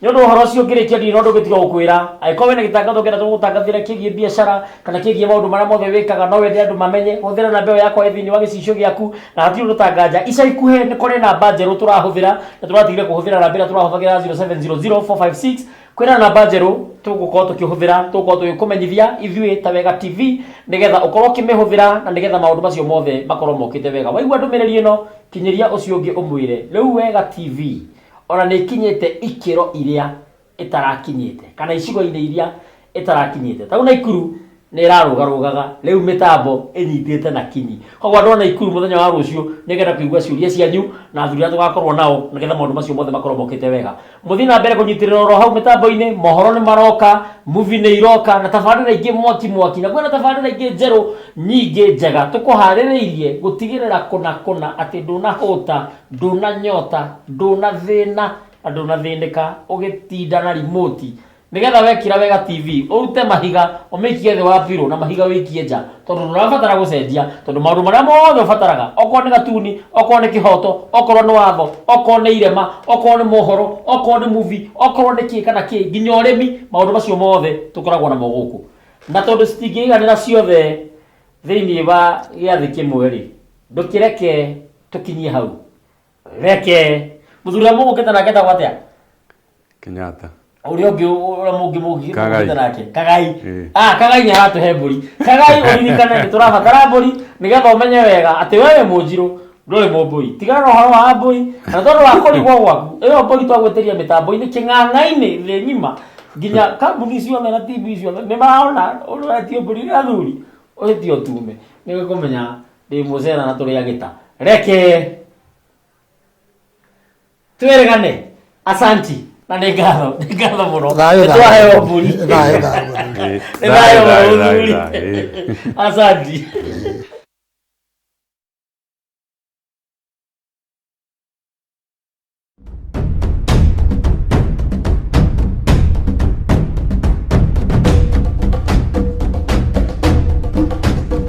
Nĩ ũndũ ũhoro ũcio ngĩrĩkia, ndirĩ na ũndũ ũngĩtiga gũkwĩra. Angĩkorwo wĩna gĩtangatho ũngĩenda tũgũtangathĩra kĩgiĩ biacara kana kĩgiĩ maũndũ marĩa mothe wĩkaga, no wende andũ mamenye, hũthĩra namba ĩyo yakwa ĩ thĩinĩ wa gĩcicio gĩaku, na hatirĩ ũndũ tanganja. Ica ikuhĩ nĩ kũrĩ namba njerũ tũrahũthĩra, na tũratigire kũhũthĩra namba ĩrĩa tũrahũthagĩra 0700 456. Kwĩna namba njerũ tũgũkorwo tũkĩhũthĩra, tũgũkorwo tũgĩkũmenyithia ithuĩ ta Wega TV, nĩgetha ũkorwo ũkĩmĩhũthĩra, na nĩgetha maũndũ macio mothe makorwo mokĩte wega. Waigua ndũmĩrĩri ĩno, kinyĩria ũcio ũngĩ ũmwĩre rĩu Wega TV ona nĩ ikinyĩte ikĩro iria ĩtarakinyĩte, kana icigo-inĩ iria ĩtarakinyĩte. Tau Naikuru Nĩ ĩrarũgarũgaga rĩu mĩtambo ĩnyitĩte na kinyi. Koguo andũ a Naikuru mũthenya wa rũciũ nĩngenda kũigua ciũria cianyu na athuri arĩa tũgakorwo nao nĩgetha maũndũ macio mothe makorwo mokĩte wega. Mũthiĩ na mbere kũnyitĩrĩra oro hau mĩtambo-inĩ, mohoro nĩ maroka, movie nĩ iroka na tabarĩra ingĩ mwaki mwaki, na kwĩna tabarĩra ingĩ njerũ nyingĩ njega tũkũharĩrĩirie gũtigĩrĩra kũna kũna atĩ ndũnahũta, ndũnanyota, ndũnathĩna na ndũnathĩnĩka ũgĩtinda na remote. Nĩgetha wekĩra wega TV ũrute mahiga ũmĩikie thĩ wa pillow na mahiga ũikie nja tondũ ndũrabatara gũcenjia tondũ maũndũ marĩa mothe ũbataraga okorwo nĩ gatuni okorwo nĩ kĩhoto okorwo nĩ watho okorwo nĩ irema okorwo nĩ mohoro okorwo nĩ movie okorwo nĩ kĩ kana kĩ nginya ũrĩmi maũndũ macio mothe tũkoragwo namo gũkũ na tondũ citingĩiganĩra ciothe thĩinĩ wa gĩathĩ kĩmwe rĩ ndũkĩreke tũkinyie hau reke mũthuri ũrĩa mũgũkĩte nake etagwo atĩa? Kenyatta. Ũrĩa ũngĩ ũrĩa mũngĩ mũngĩ Kagai. mũgũkĩte nake Kagai. Ĩĩ. Ah, Kagai nĩ aratũhe mbũri. Kagai ũririkane nĩ tũrabatara mbũri nĩgetha ũmenye wega atĩ we wĩ mũnjirũ ndũrĩ mũmbũi. Tigana na ũhoro wa mbũri na tondũ wa kũrigwo gwaku ĩyo mbũri twagwĩtĩria mĩtambo-inĩ kĩng'ang'a-inĩ thĩ ng'ima nginya kambuni ciothe na TV ciothe nĩ marona ũrĩa wetio mbũri nĩ athuri ũhĩtie ũtume nĩ kũmenya ndĩ mũcera na tũrĩ agĩta reke twĩrĩgane. Asanti na nĩ ngatho, nĩ ngatho mũno. Thayũ, nĩ thayũ. twaheo mbũri. Thayũ, thayũ. Ĩĩ. Nĩ thayũ Thayũ, mũno thayũ, mũthuri. Thayũ. Asanti.